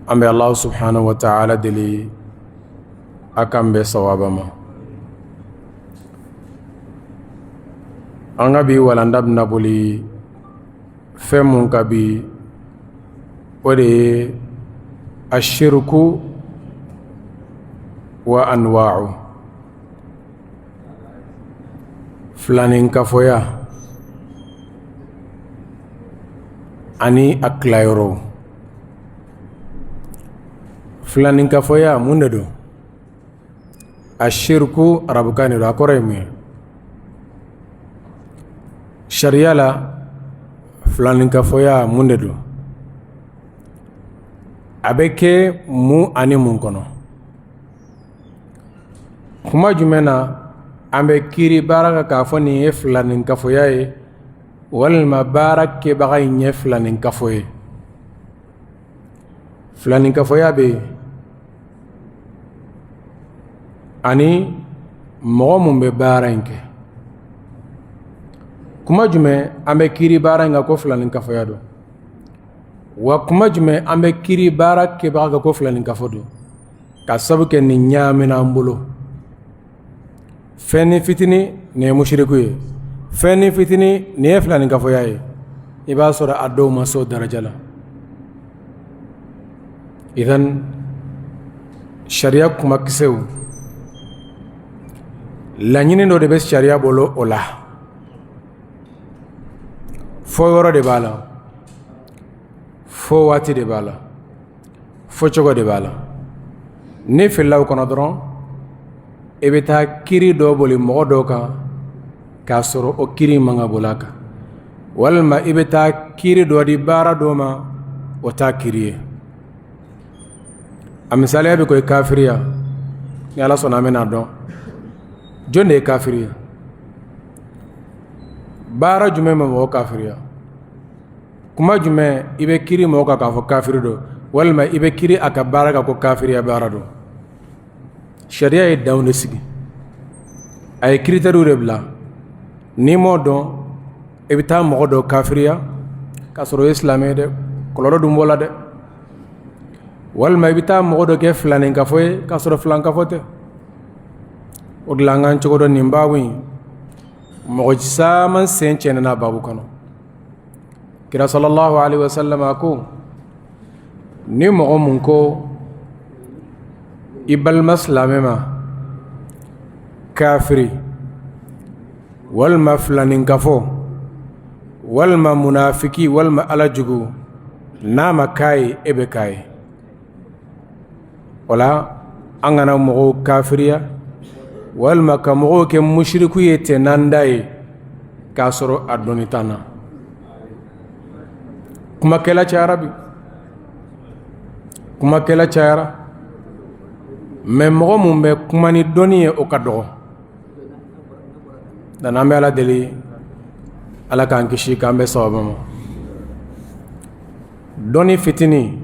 An bɛ Alahu subahana wataala deli a k'an bɛn sawaba ma. An ka bi walanda bɛna boli fɛn mun kan bi, o de ye ashiriku wa anwa'u, filaninkafoya ani a tilayɔrɔw. Filaninkafoya mun de don? Ashiriku arabukan de don, a kɔrɔ ye mun ye? Sariya la, filaninkafoya mun de don? A bɛ kɛ mun ani mun kɔnɔ? Kuma jumɛn na an bɛ kiiri baara kan k'a fɔ nin ye filaninkafoya ye, walima baara kɛbaga in ye filaninkafo ye? Filaninkafoya bɛ yen, ani mɔgɔ mun bɛ baara in kɛ. Kuma jumɛn an bɛ kiiri baara in kan ko filaninkafoya don, wa kuma jumɛn an bɛ kiiri baara kɛbaga kan ko filaninkafo don? Ka sabu kɛ nin ɲaamina an bolo. Fɛn ni fitinin, nin ye musiriku ye, fɛn ni fitinin, nin ye filaninkafoya ye. I b'a sɔrɔ a dɔw ma s'o daraja la. Idan sariya kumakisɛw, laɲini dɔ de bɛ sariya bolo o la, fɔ yɔrɔ de b'a la, fɔ waati de b'a la, fɔcogo de b'a la. N'i filila o kɔnɔ dɔrɔn, i bɛ taa kiri dɔ boli mɔgɔ dɔ kan k'a sɔrɔ o kiri man ka boli a kan, walima i bɛ taa kiri dɔ di baara dɔ ma, o t'a kiri ye. A misaliya bɛ ko ye kafiriya. Ni Ala sɔnna, an bɛna a dɔn jɔn de ye kafiri ye, baara jumɛn bɛ mɔgɔ kafiriya, kuma jumɛn i bɛ kiri mɔgɔ kan k'a fɔ kafiri don, walima i bɛ kiri a ka baara kan ko kafiriya baara don. Sariya ye danw de sigi, a ye critèrew de bila. N'i m'o dɔn, i bɛ taa mɔgɔ dɔ kafiriya k'a sɔrɔ o ye silamɛ ye dɛ. Kɔlɔlɔ dun b'o la dɛ. Walima i bɛ taa mɔgɔ dɔ kɛ filaninkafo ye k'a sɔrɔ filankafo tɛ. O de la, an k'an cogo dɔn nin baabu in. Mɔgɔ caman sen tiɲɛna baabu kɔnɔ. Kira sallallahu alaihi wasallam a ko ni mɔgɔ mun ko i balima silamɛ ma kafiri, walima filaninkafo, walima munafiki, walima Ala jugu, n'a ma k'a ye, e bɛ k'a ye. O la, an kana mɔgɔw kafiriya walima ka mɔgɔw kɛ musiriku ye ten n'an da ye k'a sɔrɔ a dɔnni t'an na. Kumakɛla cayara bi, kumakɛla cayara, mais mɔgɔ mun bɛ kuma ni dɔnni ye, o ka dɔgɔ. Dan an bɛ Ala deli, Ala k'an kisi, k'an bɛn sawaba ma. Dɔnni fitinin,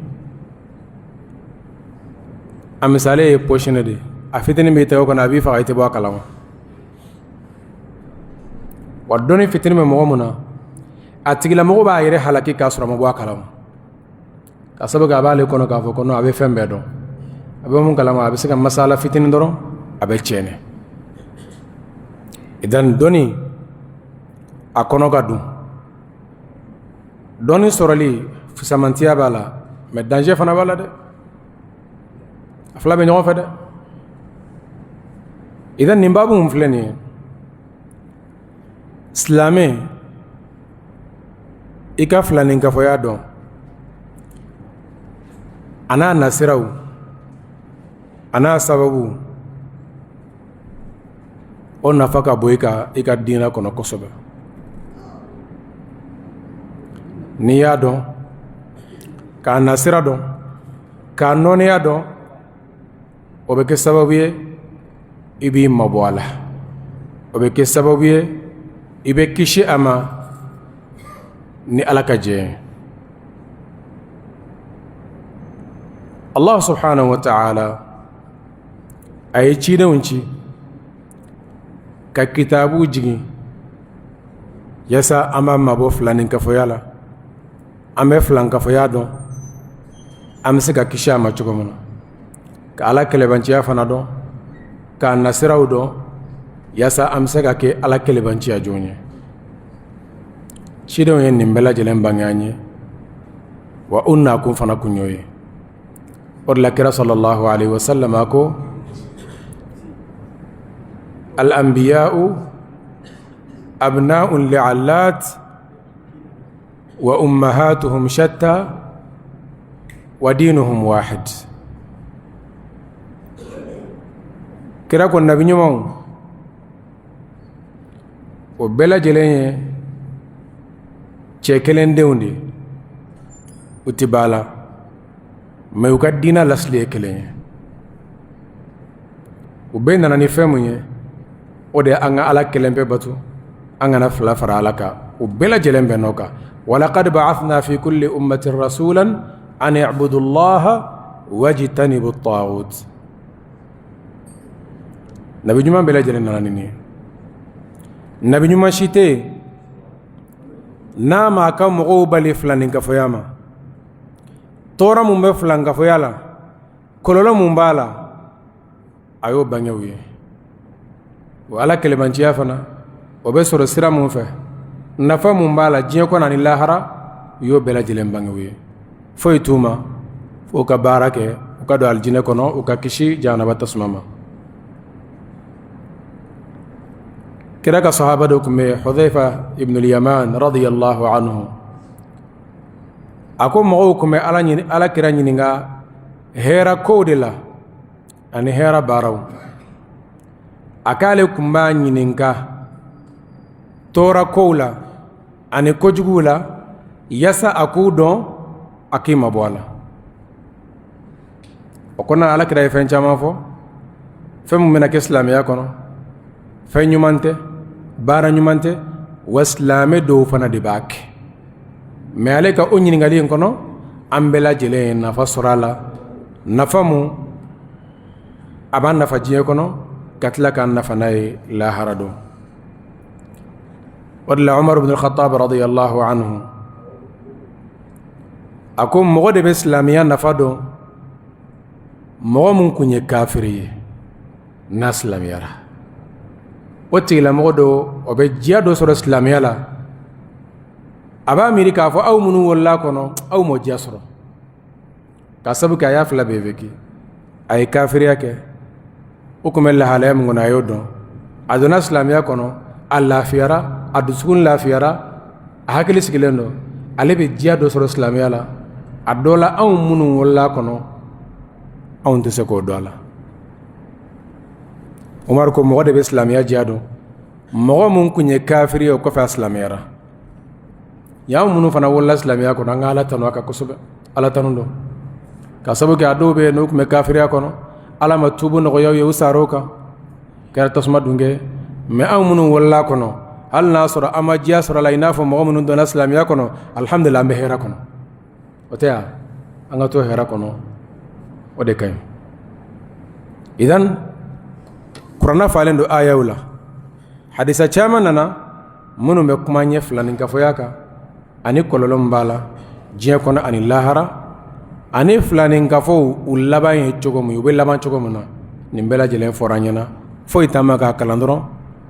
a misali ye poison de ye. A fitinin b'i tɛgɛ kɔnɔ, a b'i faga, i tɛ bɔ a kalama. Wa dɔnni fitinin bɛ mɔgɔ mun na, a tigilamɔgɔ b'a yɛrɛ halaki k'a sɔrɔ a ma bɔ a kalama, ka sababu kɛ a b'ale kɔnɔ k'a fɔ ko a bɛ fɛn bɛɛ dɔn. A bɛ mun kalama? A bɛ se ka masala fitinin dɔrɔn, a bɛ tiɲɛ. Idan dɔnni a kɔnɔ ka dun. Dɔnni sɔrɔli fisamantiya b'a la, mais danger fana b'a la dɛ. A fila bɛ ɲɔgɔn fɛ dɛ. Idan nin baabu mun filɛ nin ye, silamɛ, i ka filaninkafoya dɔn a n'a nasiraw, a n'a sababu, o nafa ka bon i ka diinɛ kɔnɔ kosɛbɛ. N'i y'a dɔn, k'a nasira dɔn, k'a nɔniya dɔn, o bɛ kɛ sababu ye i b'i mabɔ a la, o bɛ kɛ sababu ye i bɛ kisi a ma ni Ala ka jɛ ye. Allah subhanahu wa ta'ala a ye cidenw ci ka kitabu jigin yasa an b'a mabɔ filaninkafoya la, an bɛ filankafoya dɔn. An bɛ se ka kisi a ma cogo min na, ka Ala kɛlɛbanciya fana dɔn, k'a nasiraw dɔn, yaasa an bɛ se ka kɛ Ala kɛlɛbanciya jɔn ye. Cidenw ye nin bɛɛ lajɛlen bange an ye, wa u nakun fana kun y'o ye. O de la kira sallallahu alaihi wasallam a ko al anbiya'u abna'un li'allat wa ummahatuhum shatta wa dinuhum wahid. Kira ko nabi ɲumanw o bɛɛ lajɛlen ye cɛ kelen denw de ye, u tɛ ba la, mais u ka diinɛ lasili ye kelen ye. U bɛɛ nana ni fɛn mun ye, o de ye an ka Ala kelen pe bato, an kana fila fara Ala kan. U bɛɛ lajɛlen bɛnn'o kan. Walaqad ba'athna fi kulli ummatin rasulan an i'budu llaha wajtanibu taghut. Nabi ɲuman bɛɛ lajɛlen nana ni nin ye. Nabi ɲuman si tɛ yen n'a m'a ka mɔgɔw bali filaninkafoya ma. Tɔɔrɔ mun bɛ filankafoya la, kɔlɔlɔ mun b'a la, a y'o bange u ye. O Ala kɛlɛbanciya fana, o bɛ sɔrɔ sira mun fɛ, nafa mun b'a la diɲɛ kɔnɔ ani lahara, u y'o bɛɛ lajɛlen bange u ye. Foyi t'u ma f'u ka baara kɛ, u ka don alijinɛ kɔnɔ, u ka kisi jahanaba tasuma ma. Kira ka sahaba dɔ tun bɛ yen, Hudhaifa ibn al-Yaman radiyallahu anhu, a ko mɔgɔw tun bɛ Ala ɲini, Ala kira ɲininka hɛrɛ kow de la ani hɛrɛ baaraw. A k'ale tun b'a ɲininka tɔɔrɔ kow la ani kojuguw la, yaasa a k'u dɔn, a k'i mabɔ a la. O kɔnɔna, Ala kira ye fɛn caman fɔ, fɛn min bɛna kɛ silamɛya kɔnɔ, fɛn ɲuman tɛ, baara ɲuman tɛ, wa silamɛ dɔw fana de b'a kɛ. Mais ale ka o ɲininkali in kɔnɔ, an bɛɛ lajɛlen ye nafa sɔrɔ a la, nafa mun a b'an nafa diɲɛ kɔnɔ, ka tila k'an nafa n'a ye lahara don. O de la Umar ibn al-Khattab radiyallahu anhu a ko mɔgɔ de bɛ silamɛya nafa dɔn, mɔgɔ mun kun ye kafiri ye, n'a silamɛyara, o tigilamɔgɔ dɔ, o bɛ diya dɔ sɔrɔ silamɛya la. A b'a miiri k'a fɔ aw minnu wolola kɔnɔ, aw m'o diya sɔrɔ, ka sabu kɛ a y'a fila bɛɛ vécu. A ye kafiriya kɛ, o tun bɛ lahalaya min kɔnɔ, a y'o dɔn. A donna silamɛya kɔnɔ, a lafiyara, a dusukun lafiyara, a hakili sigilen don. Ale bɛ diya dɔ sɔrɔ silamɛya la a dɔ la, anw minnu wolola kɔnɔ, anw tɛ se k'o dɔn a la. Umaru ko mɔgɔ de bɛ silamɛya diya dɔn, mɔgɔ mun kun ye kafiri ye, o kɔfɛ a silamɛyara. Y'an minnu fana wolola silamɛya kɔnɔ, an ka Ala tanu a kan kosɛbɛ. Ala tanu don, ka sabu kɛ a dɔw bɛ yen, n'u tun bɛ kafiriya kɔnɔ, Ala ma tubu nɔgɔya u ye, u sar'o kan, kɛra tasuma dunke. Mais anw minnu wolola kɔnɔ, hali n'a sɔrɔ an ma diya sɔrɔ a la i n'a fɔ mɔgɔ minnu donna silamɛya kɔnɔ, alihamudulila, an bɛ hɛrɛ kɔnɔ. O tɛ yan, an ka to hɛrɛ kɔnɔ, o de ka ɲi. Idan kuranna falen don ayaw la, hadisa caman nana minnu bɛ kuma ɲɛ filaninkafoya kan ani kɔlɔlɔ min b'a la diɲɛ kɔnɔ ani lahara, ani filaninkafow u laban ye cogo min, u bɛ laban cogo min na. Nin bɛɛ lajɛlen fɔra an ɲɛna. Foyi t'an ma k'a kalan dɔrɔn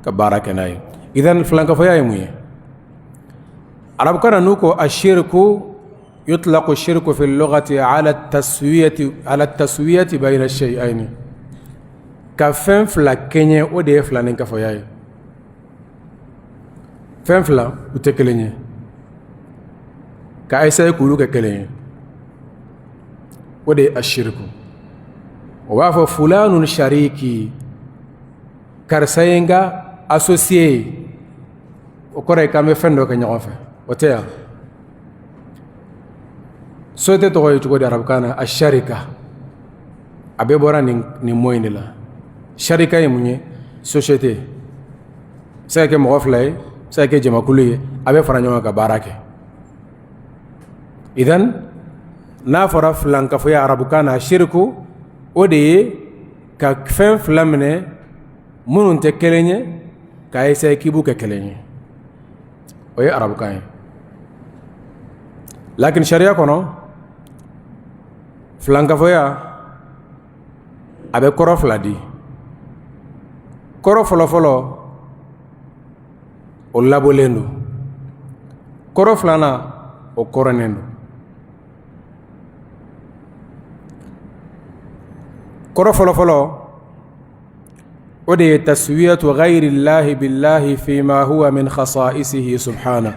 ka baara kɛ n'a ye. Idan filankafoya ye mun ye? Arabukan na, n'u ko ashiriku, yutlaqu shirku fi lughati ala taswiyati bayna shay'aini, ka fɛn fila kɛɲɛ, o de ye filaninkafoya ye. Fɛn fila, u tɛ kelen ye, ka essayer k'olu kɛ kelen ye, o de ye ashiriku. O b'a fɔ fulanun shariki, karisa ye n ka associé ye. O kɔrɔ ye k'an bɛ fɛn dɔ kɛ ɲɔgɔn fɛ, o tɛ yan. Société tɔgɔ ye cogo di arabukan na? Asharika. A bɛɛ bɔra nin mot in de la. Sharika ye mun ye? Société. Se ka kɛ mɔgɔ fila ye, se ka kɛ jamakulu ye, a bɛ fara ɲɔgɔn kan ka baara kɛ. Idan n'a fɔra filankafoya arabukan na, shiriku, o de ye ka fɛn fila minɛ minnu tɛ kelen ye, k'a essayer k'i b'u kɛ kelen ye. O ye arabukan ye. Lakin sariya kɔnɔ, Filankafoya, a bɛ kɔrɔ fila di. Kɔrɔ fɔlɔfɔlɔ, o labɔlen don. Kɔrɔ filanan, o kɔrɔnnen don. Kɔrɔ fɔlɔfɔlɔ, o de ye taswiyatu ghayri llahi billahi fima huwa min khasa'isihi subhana.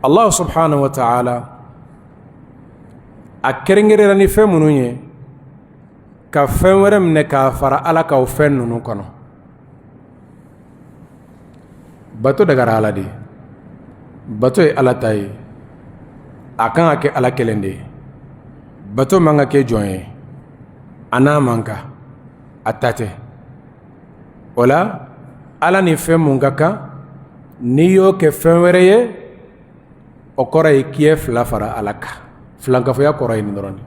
Allah subhanahu wa ta'ala a kɛrɛnkɛrɛnna ni fɛn minnu ye, ka fɛn wɛrɛ minɛ k'a fara Ala kan o fɛn ninnu kɔnɔ. Bato dagara Ala de ye, bato ye Ala ta ye, a kan ka kɛ Ala kelen de ye. Bato man ka kɛ jɔn ye, a n'a man kan, a ta tɛ. O la, Ala ni fɛn mun ka kan, n'i y'o kɛ fɛn wɛrɛ ye, o kɔrɔ ye k'i ye fila fara Ala kan. Filankafoya kɔrɔ ye nin dɔrɔn de.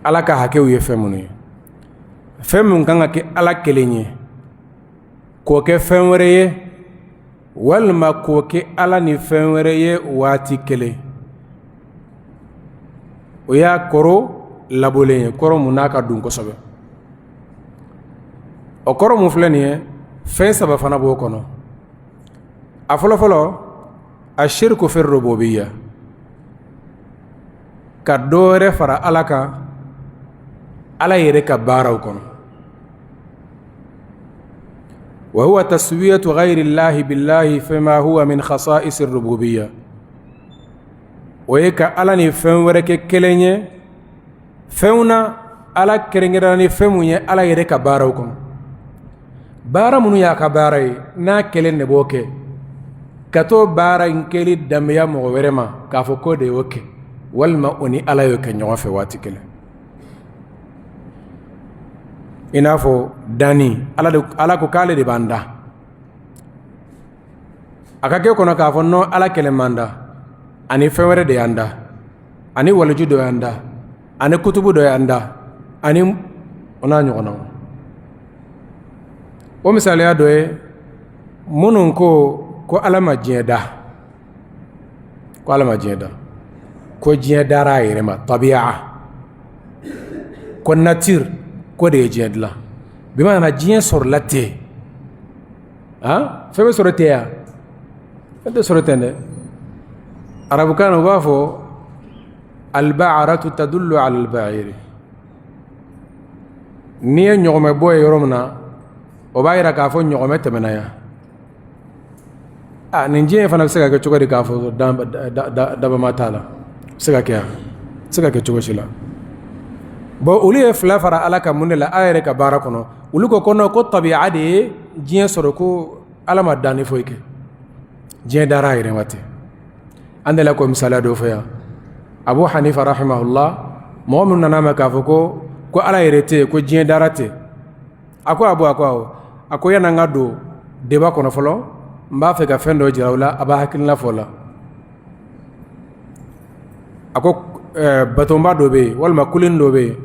Ala ka hakɛw ye fɛn minnu ye, fɛn min kan ka kɛ Ala kelen ye, k'o kɛ fɛn wɛrɛ ye, walima k'o kɛ Ala ni fɛn wɛrɛ ye waati kelen, o y'a kɔrɔ labɔlen ye, kɔrɔ mun n'a ka dun kosɛbɛ. O kɔrɔ mun filɛ nin ye, fɛn saba fana b'o kɔnɔ. A fɔlɔfɔlɔ, ashirku fi rububiyya, ka dɔ wɛrɛ fara Ala kan Ala yɛrɛ ka baaraw kɔnɔ. Wa huwa taswiyatu ghayri llahi billahi fima huwa min khasa'is rububiyya, o ye ka Ala ni fɛn wɛrɛ kɛ kelen ye fɛnw na, Ala kɛrɛnkɛrɛnna ni fɛn mun ye Ala yɛrɛ ka baaraw kɔnɔ. Baara minnu y'a ka baara ye, n'a kelen de b'o kɛ, ka t'o baara in kɛli danbeya mɔgɔ wɛrɛ ma k'a fɔ k'o de y'o kɛ, walima o ni Ala y'o kɛ ɲɔgɔn fɛ waati kelen. I n'a fɔ danni, Ala ko k'ale de b'an da. A ka kɛ kɔnɔ k'a fɔ non, Ala kelen m'an da, ani fɛn wɛrɛ de y'an da, ani waliju dɔ y'an da, ani kutubu dɔ y'an da, ani o n'a ɲɔgɔnnaw. O misaliya dɔ ye minnu ko ko Ala ma diɲɛ da, ko Ala ma diɲɛ da, ko diɲɛ dara a yɛrɛ ma, tabiya, ko nature ko de ye diɲɛ dilan. Bi maana diɲɛ sɔrɔla ten. Fɛn bɛ sɔrɔ ten yan? Fɛn tɛ sɔrɔ ten dɛ. Arabukan na, u b'a fɔ alba'aratu tadullu ala alba'iri. N'i ye ɲɔgɔmɛ bɔ ye yɔrɔ min na, o b'a yira k'a fɔ ɲɔgɔmɛ tɛmɛna yan. A nin diɲɛ fana bɛ se ka kɛ cogo di k'a fɔ dabama t'a la? Bɛ se ka kɛ yan? Se ka kɛ cogo si la. Bon, olu ye fila fara Ala kan mun de la? Ala yɛrɛ ka baara kɔnɔ. Olu ko ko non, ko tabiya de ye diɲɛ sɔrɔ, ko Ala ma danni foyi kɛ, diɲɛ dara a yɛrɛ ma ten. An delila k'o misaliya dɔ fɔ yan. Abu Hanifa rahimahullah, mɔgɔ minnu nana ma k'a fɔ ko Ala yɛrɛ tɛ yen, ko diɲɛ dara ten, a ko Abu, a ko awɔ, a ko yanni an ka don débat kɔnɔ fɔlɔ, n b'a fɛ ka fɛn dɔ jira aw la, a b'a hakilina fɔ la. A ko batonba dɔ bɛ yen, walima kulun dɔ bɛ yen.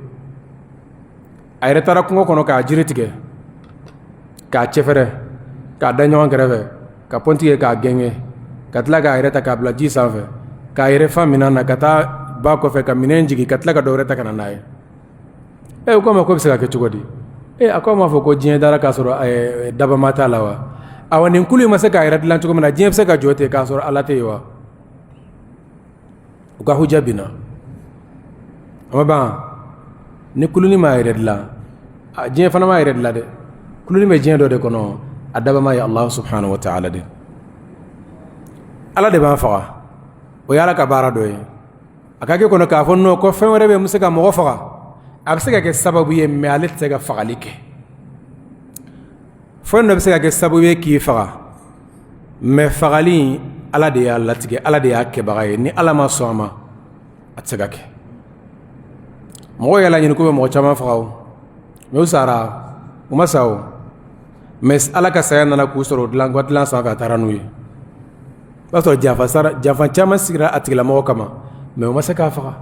A yɛrɛ taara kungo kɔnɔ k'a jiri tigɛ, k'a cɛfɛrɛ, k'a da ɲɔgɔn kɛrɛfɛ, ka pɔnti kɛ k'a gɛngɛ, ka tila k'a yɛrɛ ta k'a bila ji sanfɛ, k'a yɛrɛ fa minɛn na, ka taa ba kɔfɛ ka minɛn jigin, ka tila ka dɔ wɛrɛ ta ka na n'a ye. E ko a ma ko bɛ se ka kɛ cogo di? E a ko a m'a fɔ ko diɲɛ dara k'a sɔrɔ dabama t'a la wa? Awa, nin kulu in ma se k'a yɛrɛ dilan cogo min na, diɲɛ bɛ se ka jɔ ten k'a sɔrɔ Ala tɛ yen wa? U ka huja binna. A ma ban. Ni kuluni m'a yɛrɛ dilan, diɲɛ fana m'a yɛrɛ dilan dɛ. Kuluni bɛ diɲɛ dɔ de kɔnɔ, a dabama ye Allah subhanahu wa ta'ala de. Ala de b'an faga, o ye Ala ka baara dɔ ye. A ka kɛ kɔnɔ k'a fɔ non, ko fɛn wɛrɛ bɛ bɛ se ka mɔgɔ faga, a bɛ se ka kɛ sababu ye, mais ale tɛ se ka fagali kɛ. Fɛn dɔ bɛ se ka kɛ sababu ye k'i faga, mais fagali, Ala de y'a latigɛ, Ala de y'a kɛbaga ye. Ni Ala ma sɔn a ma, a tɛ se ka kɛ. Mɔgɔ y'a laɲini k'u bɛ mɔgɔ caman faga o, mais u sara, u ma sa o, mais Ala ka saya nana k'u sɔrɔ dilan ka dilan sanfɛ, a taara n'u ye. O b'a sɔrɔ janfa sara, janfa caman sigira a tigilamɔgɔ kama, mais u ma se k'a faga.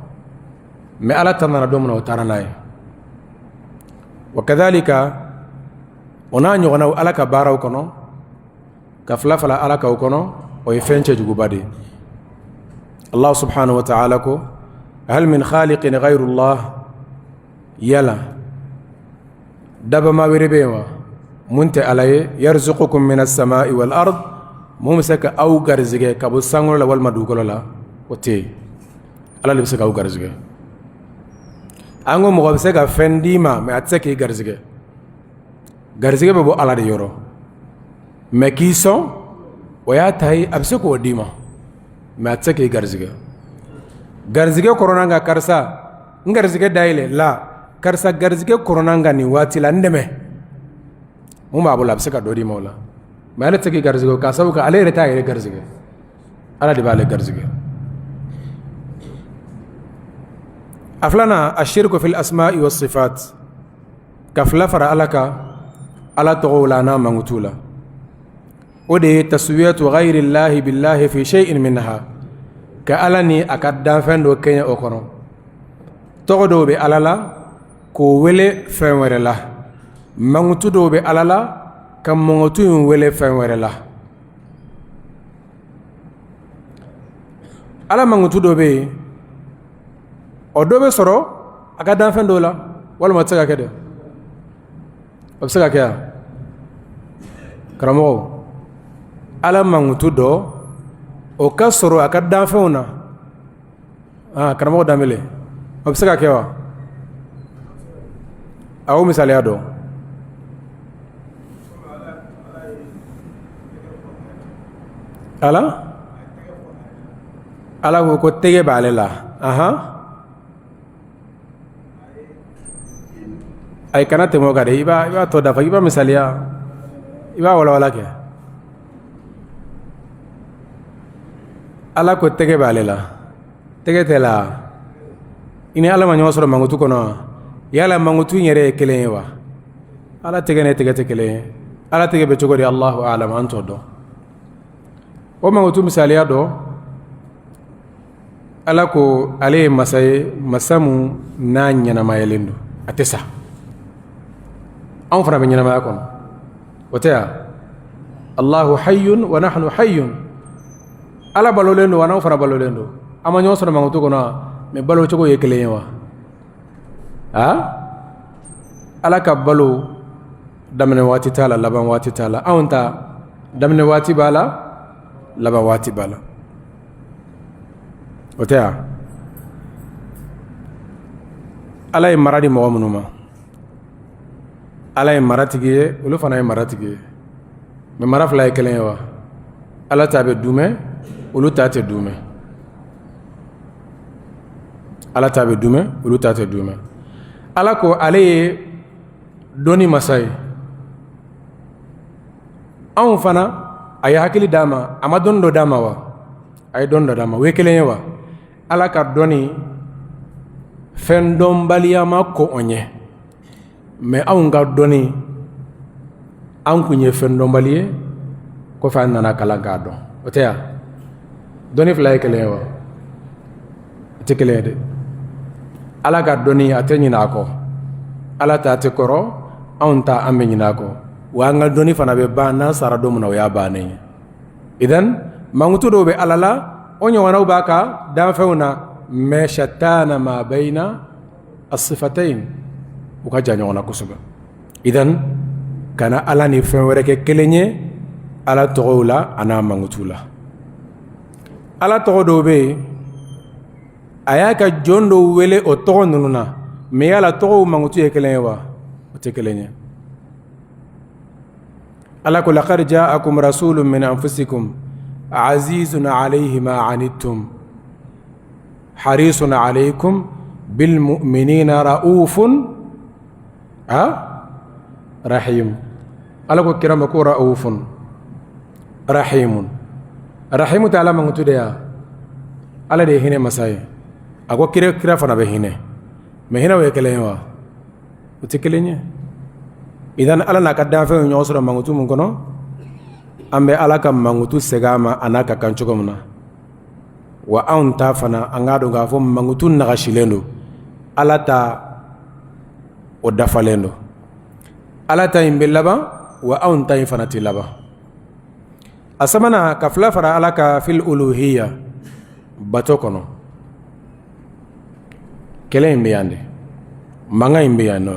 Mais Ala ta nana don min na, o taara n'a ye. Wa kadhalika, o n'a ɲɔgɔnnaw, Ala ka baaraw kɔnɔ, ka fila fara Ala kan o kɔnɔ. O ye fɛn cɛjuguba de ye. Allah subhanahu wa ta'ala ko hal min khaliqin ghayrullah, yala dabama wɛrɛ bɛ yen wa mun tɛ Ala ye? Yarzuqukum minas samai wal ard, mun bɛ se ka aw garizigɛ ka bɔ sankolo la walima dugukolo la? O tɛ yen. Ala de bɛ se k'aw garizigɛ. An ko mɔgɔ bɛ se ka fɛn d'i ma, mais a tɛ se k'i garizigɛ. Garizigɛ bɛ bɔ Ala de yɔrɔ, mais k'i sɔn, o y'a ta ye, a bɛ se k'o d'i ma, mais a tɛ se k'i garizigɛ. Garizigɛ kɔrɔna ka karisa n garizigɛ dayɛlɛ la, karisa garizigɛ kɔrɔna ka nin waati la n dɛmɛ, mun b'a bolo, a bɛ se ka dɔ d'i ma o la, mais ale tɛ se k'i garizigɛ, k'a sababu kɛ ale yɛrɛ t'a yɛrɛ garizigɛ, Ala de b'ale garizigɛ. A filanan, ashirku fil asma'i was sifat, ka fila fara Ala kan Ala tɔgɔw la n'a mankutu la. O de ye taswiyatu ghayrillahi billahi fi shay'in minha, ka Ala ni a ka danfɛn dɔ kɛɲɛ o kɔnɔ. Tɔgɔ dɔw bɛ Ala la k'o wele fɛn wɛrɛ la, mankutu dɔw bɛ Ala la ka mankutu in wele fɛn wɛrɛ la. Ala mankutu dɔ bɛ yen, o dɔ bɛ sɔrɔ a ka danfɛn dɔw la, walima o tɛ se ka kɛ dɛ. O bɛ se ka kɛ yan, karamɔgɔ? Ala mankutu dɔ, o ka sɔrɔ a ka danfɛnw na. Aa, karamɔgɔ Danbele, o bɛ se ka kɛ wa? A o misaliya dɔn. Ala ko tɛgɛ b'ale la. Ahan, ayi, kana tɛmɛ o kan dɛ. I b'a tɔ dafa, i b'a misaliya, i b'a walawala kɛ. Ala ko tɛgɛ b'ale la, tɛgɛ tɛ la. I ni Ala ma ɲɔgɔn sɔrɔ mankutu kɔnɔ. Yala mankutu in yɛrɛ ye kelen ye wa? Ala tɛgɛ ni tɛgɛ tɛ kelen ye. Ala tɛgɛ bɛ cogo di? Allahu alam, an t'o dɔn. O mankutu misaliya dɔ, Ala ko ale ye masa ye, masa mun n'a ɲɛnamayalen don, a tɛ sa. Anw fana bɛ ɲɛnamaya kɔnɔ, o tɛ yan? Allahu hayyun wa nahnu hayyun. Ala balolen don wa n'anw fana balolen don. An ma ɲɔgɔn sɔrɔ mankutu kɔnɔ wa? Mais balo cogo ye kelen ye wa? A Ala ka balo daminɛ waati t'a la, laban waati t'a la. Anw ta, daminɛ waati b'a la, laban waati b'a la, o tɛ yan? Ala ye mara di mɔgɔ minnu ma, Ala ye maratigi ye, olu fana ye maratigi ye, mais mara fila ye kelen ye wa? Ala ta bɛ dumɛ, olu ta tɛ dumɛ. Ala ta bɛ dumɛ, olu ta tɛ dumɛ. Ala ko ale ye dɔnni masa ye. Anw fana, a ye hakili d'an ma, a ma dɔnni dɔ d'an ma wa? A ye dɔnni dɔ d'an ma. O ye kelen ye wa? Ala ka dɔnni, fɛn dɔnbaliya ma kɔn o ɲɛ, mais anw ka dɔnni, an kun ye fɛn dɔnbali ye, kɔfɛ an nana kalan k'a dɔn, o tɛ yan? Dɔnni fila ye kelen ye wa? O tɛ kelen ye dɛ. Ala ka dɔnni, a tɛ ɲinɛ a kɔ. Ala ta tɛ kɔrɔ, anw ta, an bɛ ɲinɛ a kɔ. Wa an ka dɔnni fana bɛ ban n'an sara don min na, o y'a bannen ye. Idan mankutu dɔw bɛ Ala la, o ɲɔgɔnnaw b'a ka danfɛnw na, mais shattana ma bayna as-sifatayn, u ka jan ɲɔgɔn na kosɛbɛ. Idan kana Ala ni fɛn wɛrɛ kɛ kelen ye Ala tɔgɔw la a n'a mankutu la. Ala tɔgɔ dɔw bɛ yen, a y'a ka jɔn dɔw wele o tɔgɔ ninnu na, mais yala tɔgɔw mankutu ye kelen ye wa? O tɛ kelen ye. Ala ko laqad ja'akum rasulun min anfusikum azizun alayhi ma anittum harisun alaykum bil mu'minina raufun a rahim. Ala ko kira ma ko raufun rahimun. Rahimu tɛ Ala mankutu de ya? Ala de ye hinɛ masa ye. A ko kira fana bɛ hinɛ, mais hinɛw ye kelen ye wa? O tɛ kelen ye. Idan Ala n'a ka danfɛnw ɲɔgɔn sɔrɔ mankutu mun kɔnɔ, an bɛ Ala ka mankutu segin a ma a n'a ka kan cogo min na. Wa anw ta fana, an k'a dɔn k'a fɔ mankutu nagasilen don, Ala ta, o dafalen don. Ala ta in bɛ laban wa, anw ta in fana tɛ laban. A sabanan, ka fila fara Ala kan fil uluhiya, bato kɔnɔ. Kɛlɛ in bɛ yan de, mankan in bɛ yan nɔ.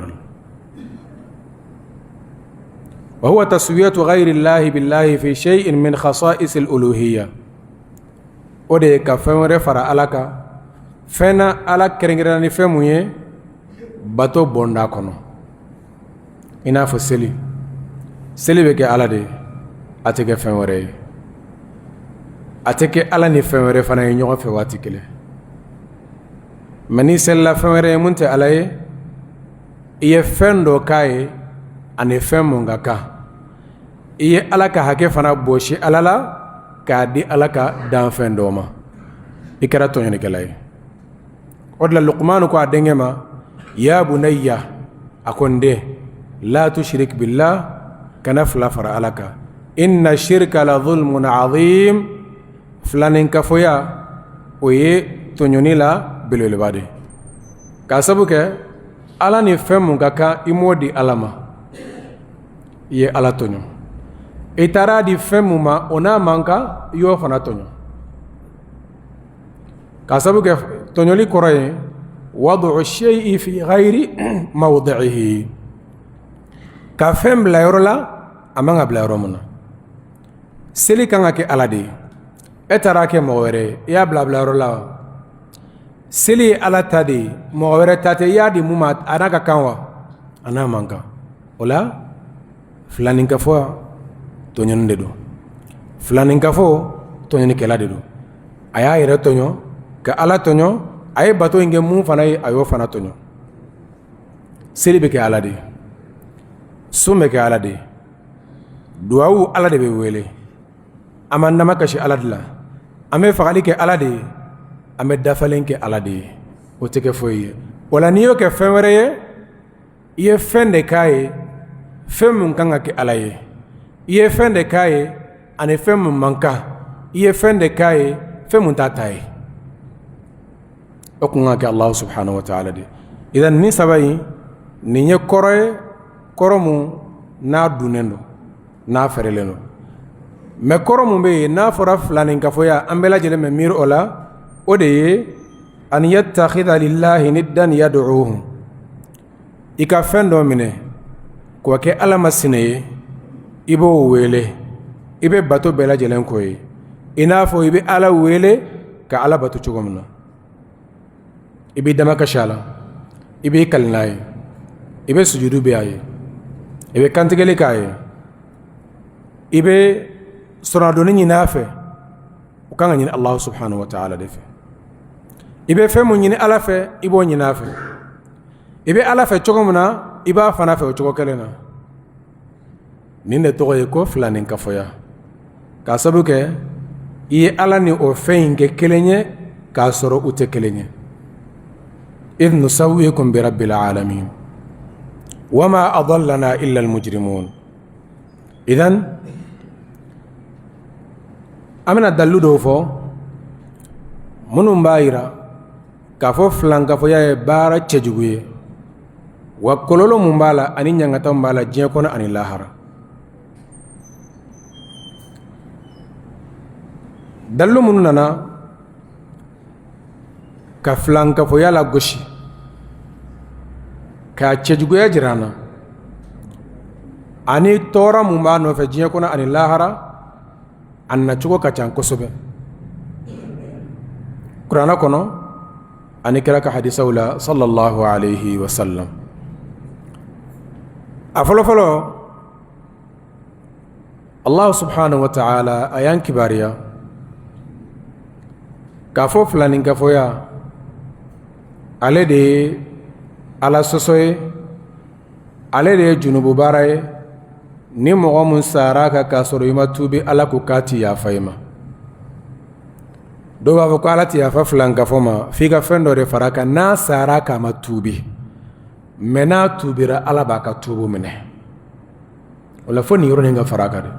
Wa huwa taswiyatu ghayri llahi billahi fi shay'in min khasa'is al uluhiyya, o de ye ka fɛn wɛrɛ fara Ala kan fɛn na Ala kɛrɛnkɛrɛnna ni fɛn mun ye bato bonda kɔnɔ, i n'a fɔ seli. Seli bɛ kɛ Ala de ye, a tɛ kɛ fɛn wɛrɛ ye. A tɛ kɛ Ala ni fɛn wɛrɛ fana ye ɲɔgɔn fɛ waati kelen. Mais n'i selila fɛn wɛrɛ ye mun tɛ Ala ye, i ye fɛn dɔ k'a ye ani fɛn mun ka kan. I ye Ala ka hakɛ fana bɔsi Ala la k'a di Ala ka danfɛn dɔ ma, i kɛra tɔɲɔnikɛla ye. O de la Lukumanu ko a denkɛ ma, ya bunayya, a ko n den, la tushrik billah, kana fila fara Ala kan, inna shirka la zulmun azim, filaninkafoya o ye tɔɲɔni la belebeleba de ye. K'a sabu kɛ Ala ni fɛn mun ka kan, i m'o di Ala ma, i ye Ala tɔɲɔ. I taara di fɛn mun ma, o n'a man kan, i y'o fana tɔɲɔ. K'a sabu kɛ tɔɲɔli kɔrɔ ye wadu shay'i fi ghayri mawdi'ihi, ka fɛn bila yɔrɔ la a man ka bila yɔrɔ min na. Seli kan ka kɛ Ala de ye, e taara kɛ mɔgɔ wɛrɛ ye, i y'a bila bila yɔrɔ la wa? Seli ye Ala ta de ye, mɔgɔ wɛrɛ ta tɛ. I y'a di mun ma, a n'a ka kan wa? A n'a man kan. O la filaninkafo tɔɲɔni de don, filaninkafo tɔɲɔnikɛla de don. A y'a yɛrɛ tɔɲɔ ka Ala tɔɲɔ, a ye bato in kɛ mun fana ye, a y'o fana tɔɲɔ. Seli bɛ kɛ Ala de ye, sun bɛ kɛ Ala de ye, duwawu Ala de bɛ wele, an b'an damakasi Ala de la, an bɛ fagali kɛ Ala de ye, an bɛ dafalen kɛ Ala de ye, o tɛ kɛ foyi ye. O la n'i y'o kɛ fɛn wɛrɛ ye, i ye fɛn de k'a ye fɛn mun kan ka kɛ Ala ye, i ye fɛn de k'a ye ani fɛn mun man kan, i ye fɛn de k'a ye fɛn mun t'a ta ye, o kun ka kɛ Allahu subhanahu wa ta'ala de. Idan nin saba in, nin ye kɔrɔ ye, kɔrɔ mun n'a dunnen don, n'a fɛrɛlen don. Mais kɔrɔ mun bɛ yen n'a fɔra filaninkafoya, an bɛɛ lajɛlen bɛ miiri o la, o de ye an yattakhidha lillahi niddan yad'uhu, i ka fɛn dɔ minɛ k'o kɛ Ala masina ye, i b'o wele, i bɛ bato bɛɛ lajɛlen k'o ye, i n'a fɔ i bɛ Ala wele ka Ala bato cogo min na. I b'i damakasi a la, i b'i kali n'a ye, i bɛ sujudu bin a ye, i bɛ kantigɛli k'a ye, i bɛ sɔrɔdonni ɲini a fɛ. O kan ka ɲini Allahu subhanahu wa ta'ala de fɛ. I bɛ fɛn mun ɲini Ala fɛ, i b'o ɲini a fɛ. I bɛ Ala fɛ cogo min na, i b'a fana fɛ o cogo kelen na. Nin de tɔgɔ ye ko filaninkafoya, k'a sabu kɛ i ye Ala ni o fɛn in kɛ kelen ye k'a sɔrɔ u tɛ kelen ye. Idh nusawwikum bi rabbil alamin wama adallana illa almujrimun. Idan an bɛna dalilu dɔw fɔ minnu b'a jira k'a fɔ filankafoya ye baara cɛjugu ye, wa kɔlɔlɔ mun b'a la ani ɲangata mun b'a la diɲɛ kɔnɔ ani lahara. Dalilu minnu nana ka filankafoya lagosi, k'a cɛjuguya jira an na, ani tɔɔrɔ mun b'a nɔfɛ diɲɛ kɔnɔ ani lahara, a nacogo ka ca kosɛbɛ kuranɛ kɔnɔ ani kira ka hadisaw la sallallahu alayhi wa sallam. A fɔlɔfɔlɔ, Allah subhanahu wa ta'ala a y'an kibaruya k'a fɔ filaninkafoya ale de ye Ala sɔsɔ ye, ale de ye junubu baara ye. Ni mɔgɔ mun sara a kan k'a sɔrɔ i ma tuubi, Ala ko k'a ti yafa i ma. Dɔw b'a fɔ ko Ala ti yafa filankafo ma, f'i ka fɛn dɔ de fara a kan. N'a sara k'a ma tuubi, mais n'a tuubira, Ala b'a ka tuubu minɛ. O la fo nin yɔrɔ nin ka fara a kan de.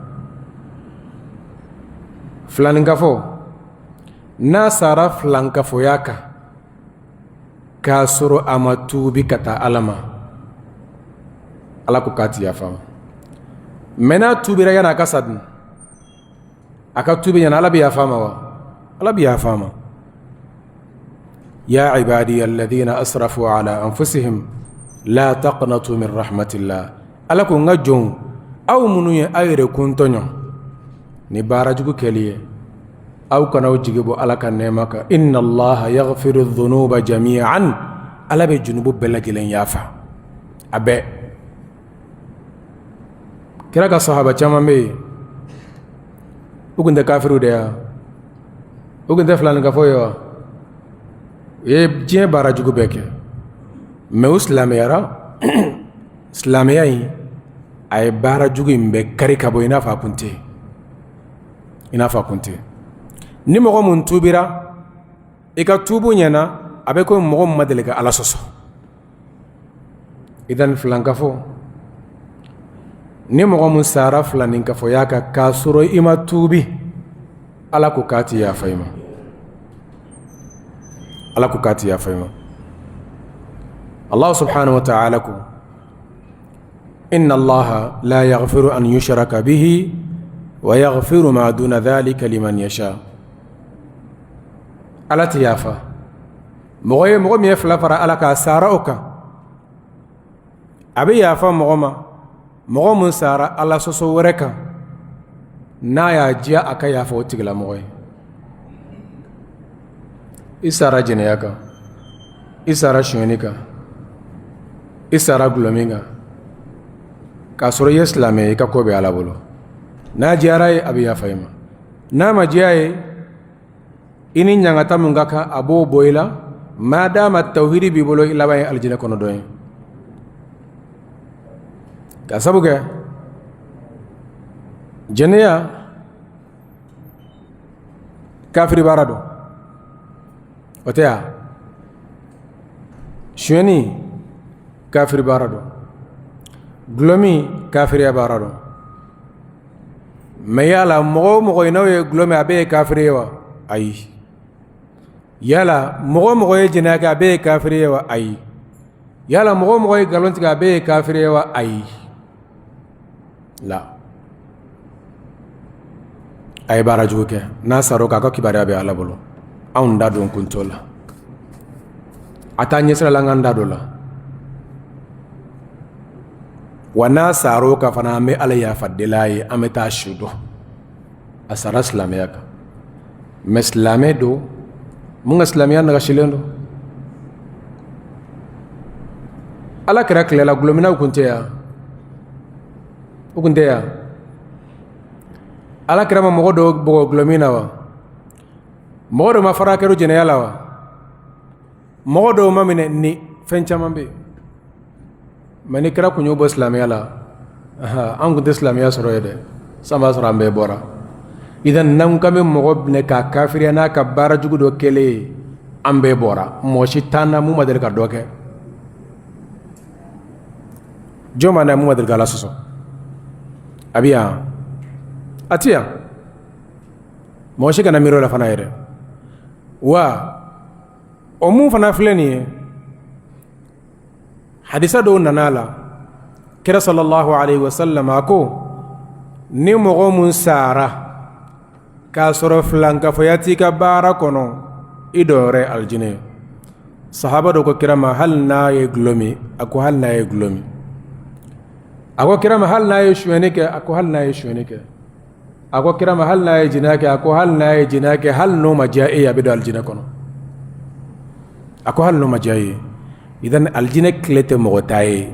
Filankafo, n'a sara filankafoya kan k'a sɔrɔ a ma tuubi ka taa Ala ma, Ala ko k'a ti yafa ma. Mais n'a tuubira yan'a ka sa dun? A ka tubi ɲɛna, Ala bɛ yafa a ma wa? Ala bɛ yafa a ma. Ya ibadiya alladhina asrafu ala anfusihim la taqnatu min rahmatillah. Ala ko n ka jɔnw, aw minnu ye aw yɛrɛ kun tɔɲɔ ni baara jugu kɛli ye, aw kana aw jigi bɔ Ala ka nɛɛma kan. Inna allaha yaghfiru dhunuba jami'an. Ala bɛ junubu bɛɛ lajɛlen yafa, a bɛɛ. Kira ka sahaba caman bɛ yen, u tun tɛ kafiriw de ya, u tun tɛ filankafo ye wa? U ye diɲɛ baara jugu bɛɛ kɛ, mais u silamɛyara. Silamɛya in, a ye baara jugu in bɛɛ kari ka bɔ i n'a fɔ a kun tɛ, i n'a fɔ a kun tɛ. Ni mɔgɔ mun tubira, i ka tubu ɲɛna, a bɛ komi mɔgɔ min ma deli ka Ala sɔsɔ. Idan filankafo, ni mɔgɔ mun sara filaninkafoya kan k'a sɔrɔ i ma tuubi, Ala ko k'a ti yafa i ma. Ala ko k'a ti yafa i ma. Allah subhanahu wa ta'ala ko inna allaha la yaghfiru an yushraka bihi wa yaghfiru ma duna dhalika liman yasha. Ala ti yafa mɔgɔ ye, mɔgɔ min ye fila fara Ala kan, a sara o kan. A bɛ yafa mɔgɔ ma, mɔgɔ min sara Ala sɔsɔ wɛrɛ kan, n'a y'a diya a ka yafa o tigilamɔgɔ ye. I sara jɛnɛya kan, i sara sonyɛni kan, i sara gulɔmin kan, k'a sɔrɔ i ye silamɛ ye, i ka ko bɛ Ala bolo. N'a diyara ye, a bɛ yafa i ma. N'a ma diya ye, i ni ɲangata min ka kan, a b'o bɔ i la. Madama tawhidi b'i bolo, i laban ye alijinɛ kɔnɔ dɔ ye. Ka sabu kɛ jɛnɛya kafiri baara don, o tɛ ya? Sonyɛni kafiri baara don, gulɔmin kafiriya baara don. Mais yala mɔgɔ o mɔgɔ ye, n'o ye gulɔ min, a bɛɛ ye kafiri ye wa? Ayi. Yala mɔgɔ o mɔgɔ ye jɛnɛya kɛ, a bɛɛ ye kafiri ye wa? Ayi. Yala mɔgɔ o mɔgɔ ye nkalon tigɛ, a bɛɛ ye kafiri ye wa? Ayi. La a ye baara jugu kɛ, n'a sara o kan, a ka kibaruya bɛ Ala bolo. Anw da don kun t'o la, a t'an ɲɛsira la an k'an da don la. Wa n'a sara o kan fana, an bɛ Ala yafa deli a ye, an bɛ taa su don. A sara silamɛya kan, mais silamɛ don mun ka silamɛya nagasilen don. Ala kira tile la, gulɔminnaw kun tɛ yan, o kun tɛ yan. Ala kira ma mɔgɔ dɔw bugɔ gulɔmin na wa? Mɔgɔ dɔw ma fara kɛra jɛnɛya la wa? Mɔgɔ dɔw ma minɛ ni fɛn caman bɛ yen. Mais ni kira kun y'o bɔ silamɛya la, an kun tɛ silamɛya sɔrɔ ye dɛ. San b'a sɔrɔ an bɛɛ bɔra. Idan n'an kan bɛ mɔgɔ minɛ k'a kafiriya n'a ka baara jugu dɔ kɛlen ye, an bɛɛ bɔra. Mɔgɔ si t'an na mun ma deli ka dɔ kɛ. Jɔn b'an na mun ma deli ka Ala sɔsɔ? A bɛ yan, a tɛ yan. Mɔgɔ si kana miiri o la fana yɛrɛ. Wa o mun fana filɛ nin ye, hadisa dɔw nana a la. Kira sallallahu alaihi wasallam a ko ni mɔgɔ mun sara k'a sɔrɔ filankafoya t'i ka baara kɔnɔ, i dɔyɔrɔ ye alijinɛ ye. Sahaba dɔ ko kira ma, hali n'a ye gulɔ min? A ko hali n'a ye gulɔ min. A ko kira ma, hali n'a ye sonyɛni kɛ? A ko hali n'a ye sonyɛni kɛ. A ko kira ma, hali n'a ye jɛnɛya kɛ? A ko hali n'a ye jɛnɛya kɛ, hali n'o ma diya e ye, a bɛ don alijinɛ kɔnɔ. A ko hali n'o ma diya e ye. Idan alijinɛ clé tɛ mɔgɔ ta ye,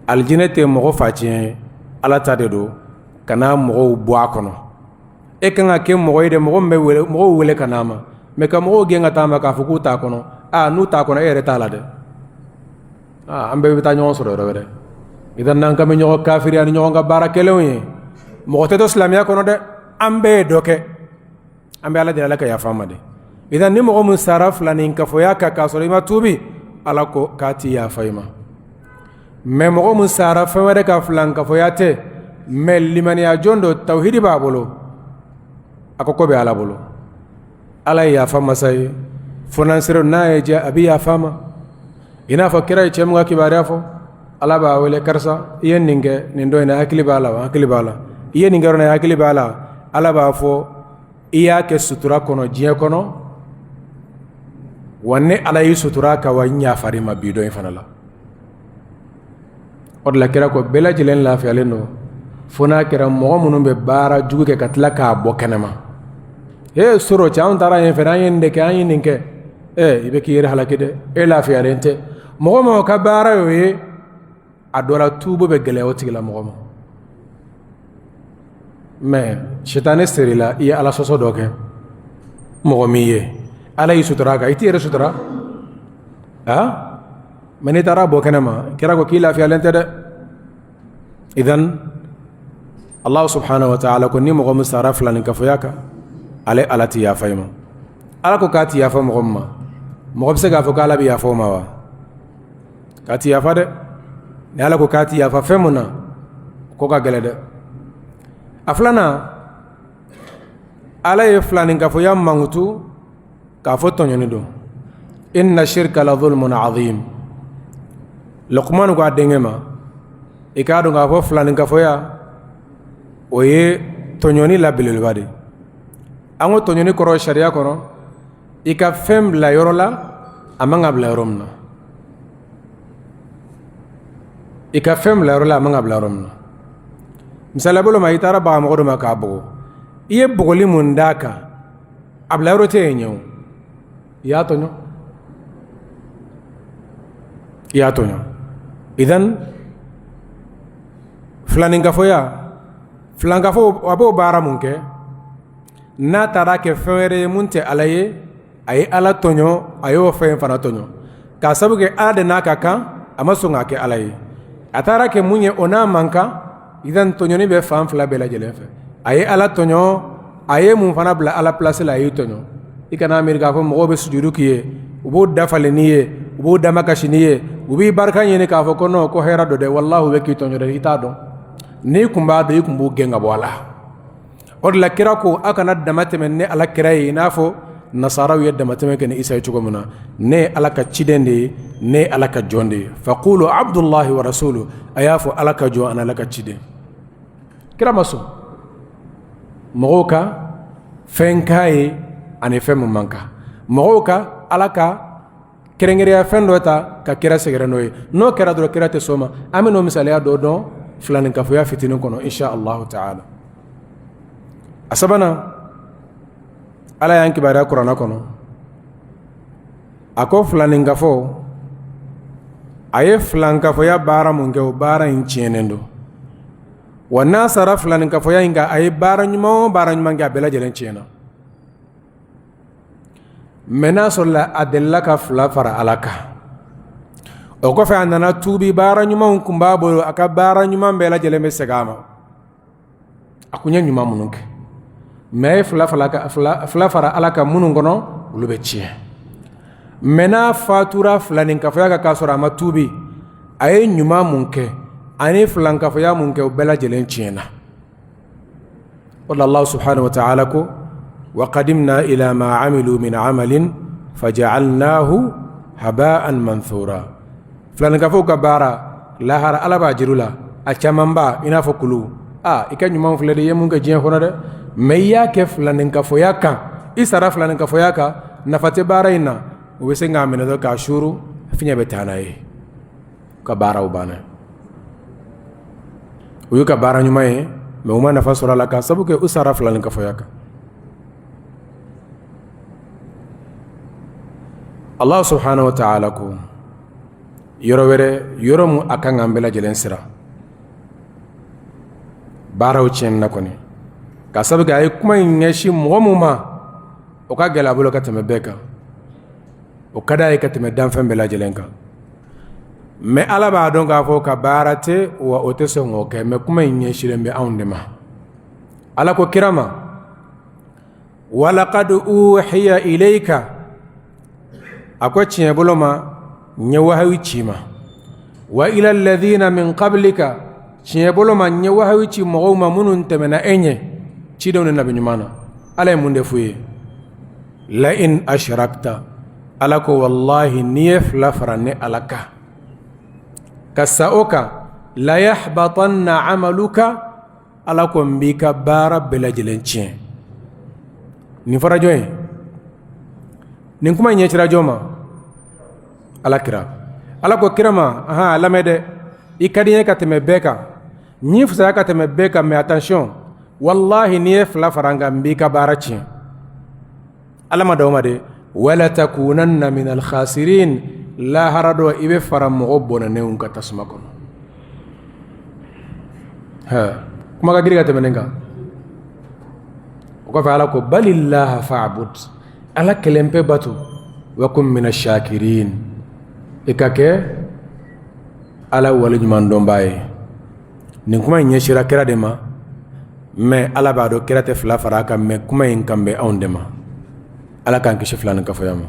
alijinɛ tɛ mɔgɔ fa tiɲɛ ye, Ala ta de don. Kana mɔgɔw bɔ a kɔnɔ. E kan ka kɛ mɔgɔ ye de, mɔgɔ min bɛ wele, mɔgɔw wele ka n'a ma. Mais ka mɔgɔw gɛn ka taa ma k'a fɔ k'u t'a kɔnɔ, aa, n'u t'a kɔnɔ, e yɛrɛ t'a la dɛ. Aa, an bɛɛ bɛ taa ɲɔgɔn sɔrɔ yɔrɔ wɛrɛ. Idan n'an kan bɛ ɲɔgɔn kafiriya ni ɲɔgɔn ka baara kɛlenw ye, mɔgɔ tɛ to silamɛya kɔnɔ dɛ. An bɛɛ ye dɔ kɛ, an bɛ Ala deli, Ala ka yafa an ma de. Idan ni mɔgɔ min sara filaninkafoya kan k'a sɔrɔ i ma tuubi, Ala ko k'a ti yafa i ma. Mais mɔgɔ min sara fɛn wɛrɛ kan, filankafoya tɛ, mais limaniya jɔn don, tawhidi b'a bolo, a ko ko bɛ Ala bolo. Ala ye yafa masa ye, fɔnansere n'a ye diya, a bɛ yafa ma. I n'a fɔ kira ye cɛ min ka kibaruya fɔ, Ala b'a wele: karisa, i ye nin kɛ nin don in na, hakili b'a la wa? Hakili b'a la. I ye nin kɛ yɔrɔ in na, hakili b'a la. Ala b'a fɔ I y'a kɛ sutura kɔnɔ diɲɛ kɔnɔ wa ne Ala y'i sutura kan wa n yafar'i ma bi don in fana la. O de la kira ko bɛɛ lajɛlen lafiyalen don fo n'a kɛra mɔgɔ minnu bɛ baara jugu kɛ ka tila k'a bɔ kɛnɛma. Ee sɔrɔ cɛ, anw taara yen fɛ, an ye nin de kɛ, an ye nin kɛ. Ee, i bɛ k'i yɛrɛ halaki dɛ, e lafiyalen tɛ. Mɔgɔ mɔgɔ ka baara y'o ye, a dɔ la tuubo bɛ gɛlɛya o tigilamɔgɔ ma. Mais sitanɛ ser'i la, i ye Ala sɔsɔ dɔ kɛ, mɔgɔ min ye Ala y'i sutura kan, i t'i yɛrɛ sutura a. Mais n'i taara bɔ kɛnɛ ma, kira ko k'i lafiyalen tɛ dɛ. Idan Allah subhanahu wa ta'ala ko ni mɔgɔ min sara filaninkafoya kan, ale Ala tɛ yafa i ma. Ala ko k'a tɛ yafa mɔgɔ min ma, mɔgɔ bɛ se k'a fɔ k'Ala bɛ yafa o ma wa? K'a tɛ yafa dɛ. Ni Ala ko k'a tɛ yafa fɛn mun na, ko ka gɛlɛn dɛ. A filanan, Ala ye filaninkafoya mankutu k'a fɔ tɔɲɔni don. Inna shirka la zulmun azim. Luqman ko a denkɛ ma, i k'a dɔn k'a fɔ filaninkafoya o ye tɔɲɔni la belebeleba de. An ko tɔɲɔni kɔrɔ sariya kɔnɔ, i ka fɛn bila yɔrɔ la a man ka bila yɔrɔ min na. I ka fɛn bila yɔrɔ la a man ka bila yɔrɔ min na. Misaliya bolo ma, i taara baga mɔgɔ dɔ ma k'a bugɔ, i ye bugɔli mun d'a kan, a bila yɔrɔ tɛ yen ɲɛ o, i y'a tɔɲɔ, i y'a tɔɲɔ. Idan filaninkafoya, filankafo a b'o baara mun kɛ, n'a taara kɛ fɛn wɛrɛ ye mun tɛ Ala ye, a ye Ala tɔɲɔ, a y'o fɛn fana tɔɲɔ, k'a sabu kɛ Ala de n'a ka kan, a ma sɔn k'a kɛ Ala ye. A taara kɛ mun ye, o n'a man kan. Idan tɔɲɔni bɛ fan fila bɛɛ lajɛlen fɛ. A ye Ala tɔɲɔ, a ye mun fana bila Ala place la, a y'i tɔɲɔ. I kana miiri k'a fɔ mɔgɔw bɛ sujudu k'i ye, u b'o dafalen n'i ye, u b'o damakasi n'i ye, u b'i barika ɲini k'a fɔ ko non, ko hɛrɛ don dɛ. Walahi, u bɛ k'i tɔɲɔ dɛ, i t'a dɔn. N'i kun b'a dɔn, i kun b'u gɛn ka bɔ a la. O de la kira ko aw kana dama tɛmɛ ne Ala kira ye i n'a fɔ nasaraw ye damatɛmɛ kɛ ni Isa ye cogo min na. Ne ye Ala ka ciden de ye, ne ye Ala ka jɔn de ye. Faqulu abdullahi wa rasulu, a y'a fɔ Ala ka jɔn ani Ala ka ciden. Kira ma sɔn mɔgɔw ka fɛn k'a ye ani fɛn mun man kan, mɔgɔw ka Ala ka kɛrɛnkɛrɛnya fɛn dɔ ta ka kira sɛgɛrɛ n'o ye. N'o kɛra dɔrɔn, kira tɛ sɔn o ma. An bɛn'o misaliya dɔ dɔn filaninkafoya fitinin kɔnɔ, insha allahu taala. A sabanan, Ala y'an kibaruya kuranɛ kɔnɔ, a ko filaninkafo a ye filankafoya baara mun kɛ, o baara in tiɲɛnen don. Wa n'a sara filaninkafoya in kan, a ye baara ɲuman o baara ɲuman kɛ, a bɛɛ lajɛlen tiɲɛna. Mais n'a sɔrɔla a delila ka fila fara Ala kan, o kɔfɛ a nana tuubi, baara ɲumanw kun b'a bolo, a ka baara ɲuman bɛɛ lajɛlen bɛ segin a ma, a kun ye ɲuman minnu kɛ. Mais a ye fila fara Ala kan minnu kɔnɔ, olu bɛ tiɲɛ. Mais n'a fatura filaninkafoya kan k'a sɔrɔ a ma tuubi, a ye ɲuman mun kɛ ani filankafoya mun kɛ, o bɛɛ lajɛlen tiɲɛna. O la Allah subhanahu wa ta'ala ko wa qadimna ila ma amilu min amalin faja'alnahu haba'an manthura. Filaninkafow ka baara lahara, Ala b'a jir'u la a camanba i n'a fɔ kulu. Aa, i ka ɲuman filɛ dɛ, i ye mun kɛ diɲɛ kɔnɔ dɛ, mais i y'a kɛ filaninkafoya kan, i sara filaninkafoya kan, nafa tɛ baara in na. U bɛ se k'a minɛ dɔrɔn k'a suuru, fiɲɛ bɛ taa n'a ye, ka baaraw banna. U y'u ka baara ɲuman ye, mais u ma nafa sɔrɔ a la k'a sabu kɛ u sara filaninkafoya kan. Allah subhanahu wa ta'ala ko yɔrɔ wɛrɛ, yɔrɔ mun a kan k'an bɛɛ lajɛlen siran, baaraw tiɲɛna kɔni, k'a sabu kɛ a ye kuma in ɲɛsin mɔgɔ mun ma, o ka gɛlɛn a bolo ka tɛmɛ bɛɛ kan, o ka d'a ye ka tɛmɛ danfɛn bɛɛ lajɛlen kan. Mais Ala b'a dɔn k'a fɔ ka baara tɛ wa o tɛ sɔn k'o kɛ. Mais kuma in ɲɛsinnen bɛ anw de ma. Ala ko kira ma, walaqad uhiya ilayka, a ko tiɲɛ bolo ma, n ye wahayu ci ma, wa ila alladhina min qablika, tiɲɛ bolo ma, n ye wahayu ci mɔgɔw ma minnu tɛmɛna e ɲɛ, cidenw ni nabi ɲuman na. Ala ye mun de f'u ye? La in ashrakta, Ala ko wallahi n'i ye fila fara ne Ala kan ka sa o kan, la yahbatanna amaluka, Ala ko n b'i ka baara bɛɛ lajɛlen tiɲɛ. Nin fɔra jɔn ye? Nin kuma in ɲɛsira jɔn ma? Ala kira. Ala ko kira ma, ahan, a lamɛn dɛ, i ka di n ye ka tɛmɛ bɛɛ kan, n y'i fisaya ka tɛmɛ bɛɛ kan, mais attention, wallahi n'i ye fila fara n kan, n b'i ka baara tiɲɛ. Ala ma dan o ma dɛ, wala takunanna min alkhasirin, lahara don i bɛ fara mɔgɔ bɔnɛnenw kan tasuma kɔnɔ. Kuma ka girin ka tɛmɛ nin kan. O kɔfɛ Ala ko balillaha fa'bud, Ala kelen pe bato, wa kun mina shakirin, i ka kɛ Ala waleɲuman dɔnbaa ye. Nin kuma in ɲɛsira kira de ma, mais Ala b'a dɔn kira tɛ fila fara a kan, mais kuma in kan bɛ anw de ma. Ala k'an kisi filankafoya ma.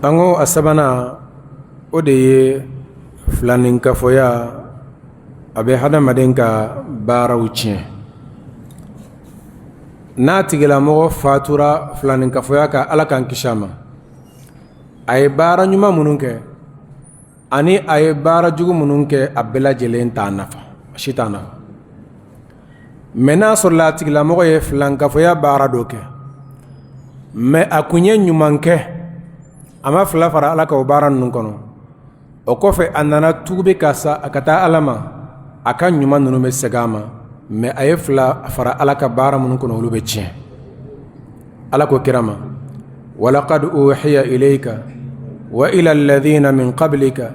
An ko a sabanan, o de ye filaninkafoya, a bɛ hadamaden ka baaraw tiɲɛ. N'a tigilamɔgɔ fatura filaninkafoya kan, Ala k'an kisi a ma, a ye baara ɲuman minnu kɛ ani a ye baara jugu minnu kɛ, a bɛɛ lajɛlen t'a nafa, a si t'a nafa. Mais n'a sɔrɔla a tigilamɔgɔ ye filankafoya baara dɔ kɛ, mais a kun ye ɲuman kɛ, a ma fila fara Ala ka o baara ninnu kɔnɔ, o kɔfɛ a nana tuubi ka sa a ka taa Ala ma, a ka ɲuman ninnu bɛ segin a ma, mais a ye fila fara Ala ka baara minnu kɔnɔ, olu bɛ tiɲɛ. Ala ko kira ma, walaqad uhiya ilayka wa ila alladhina min qablika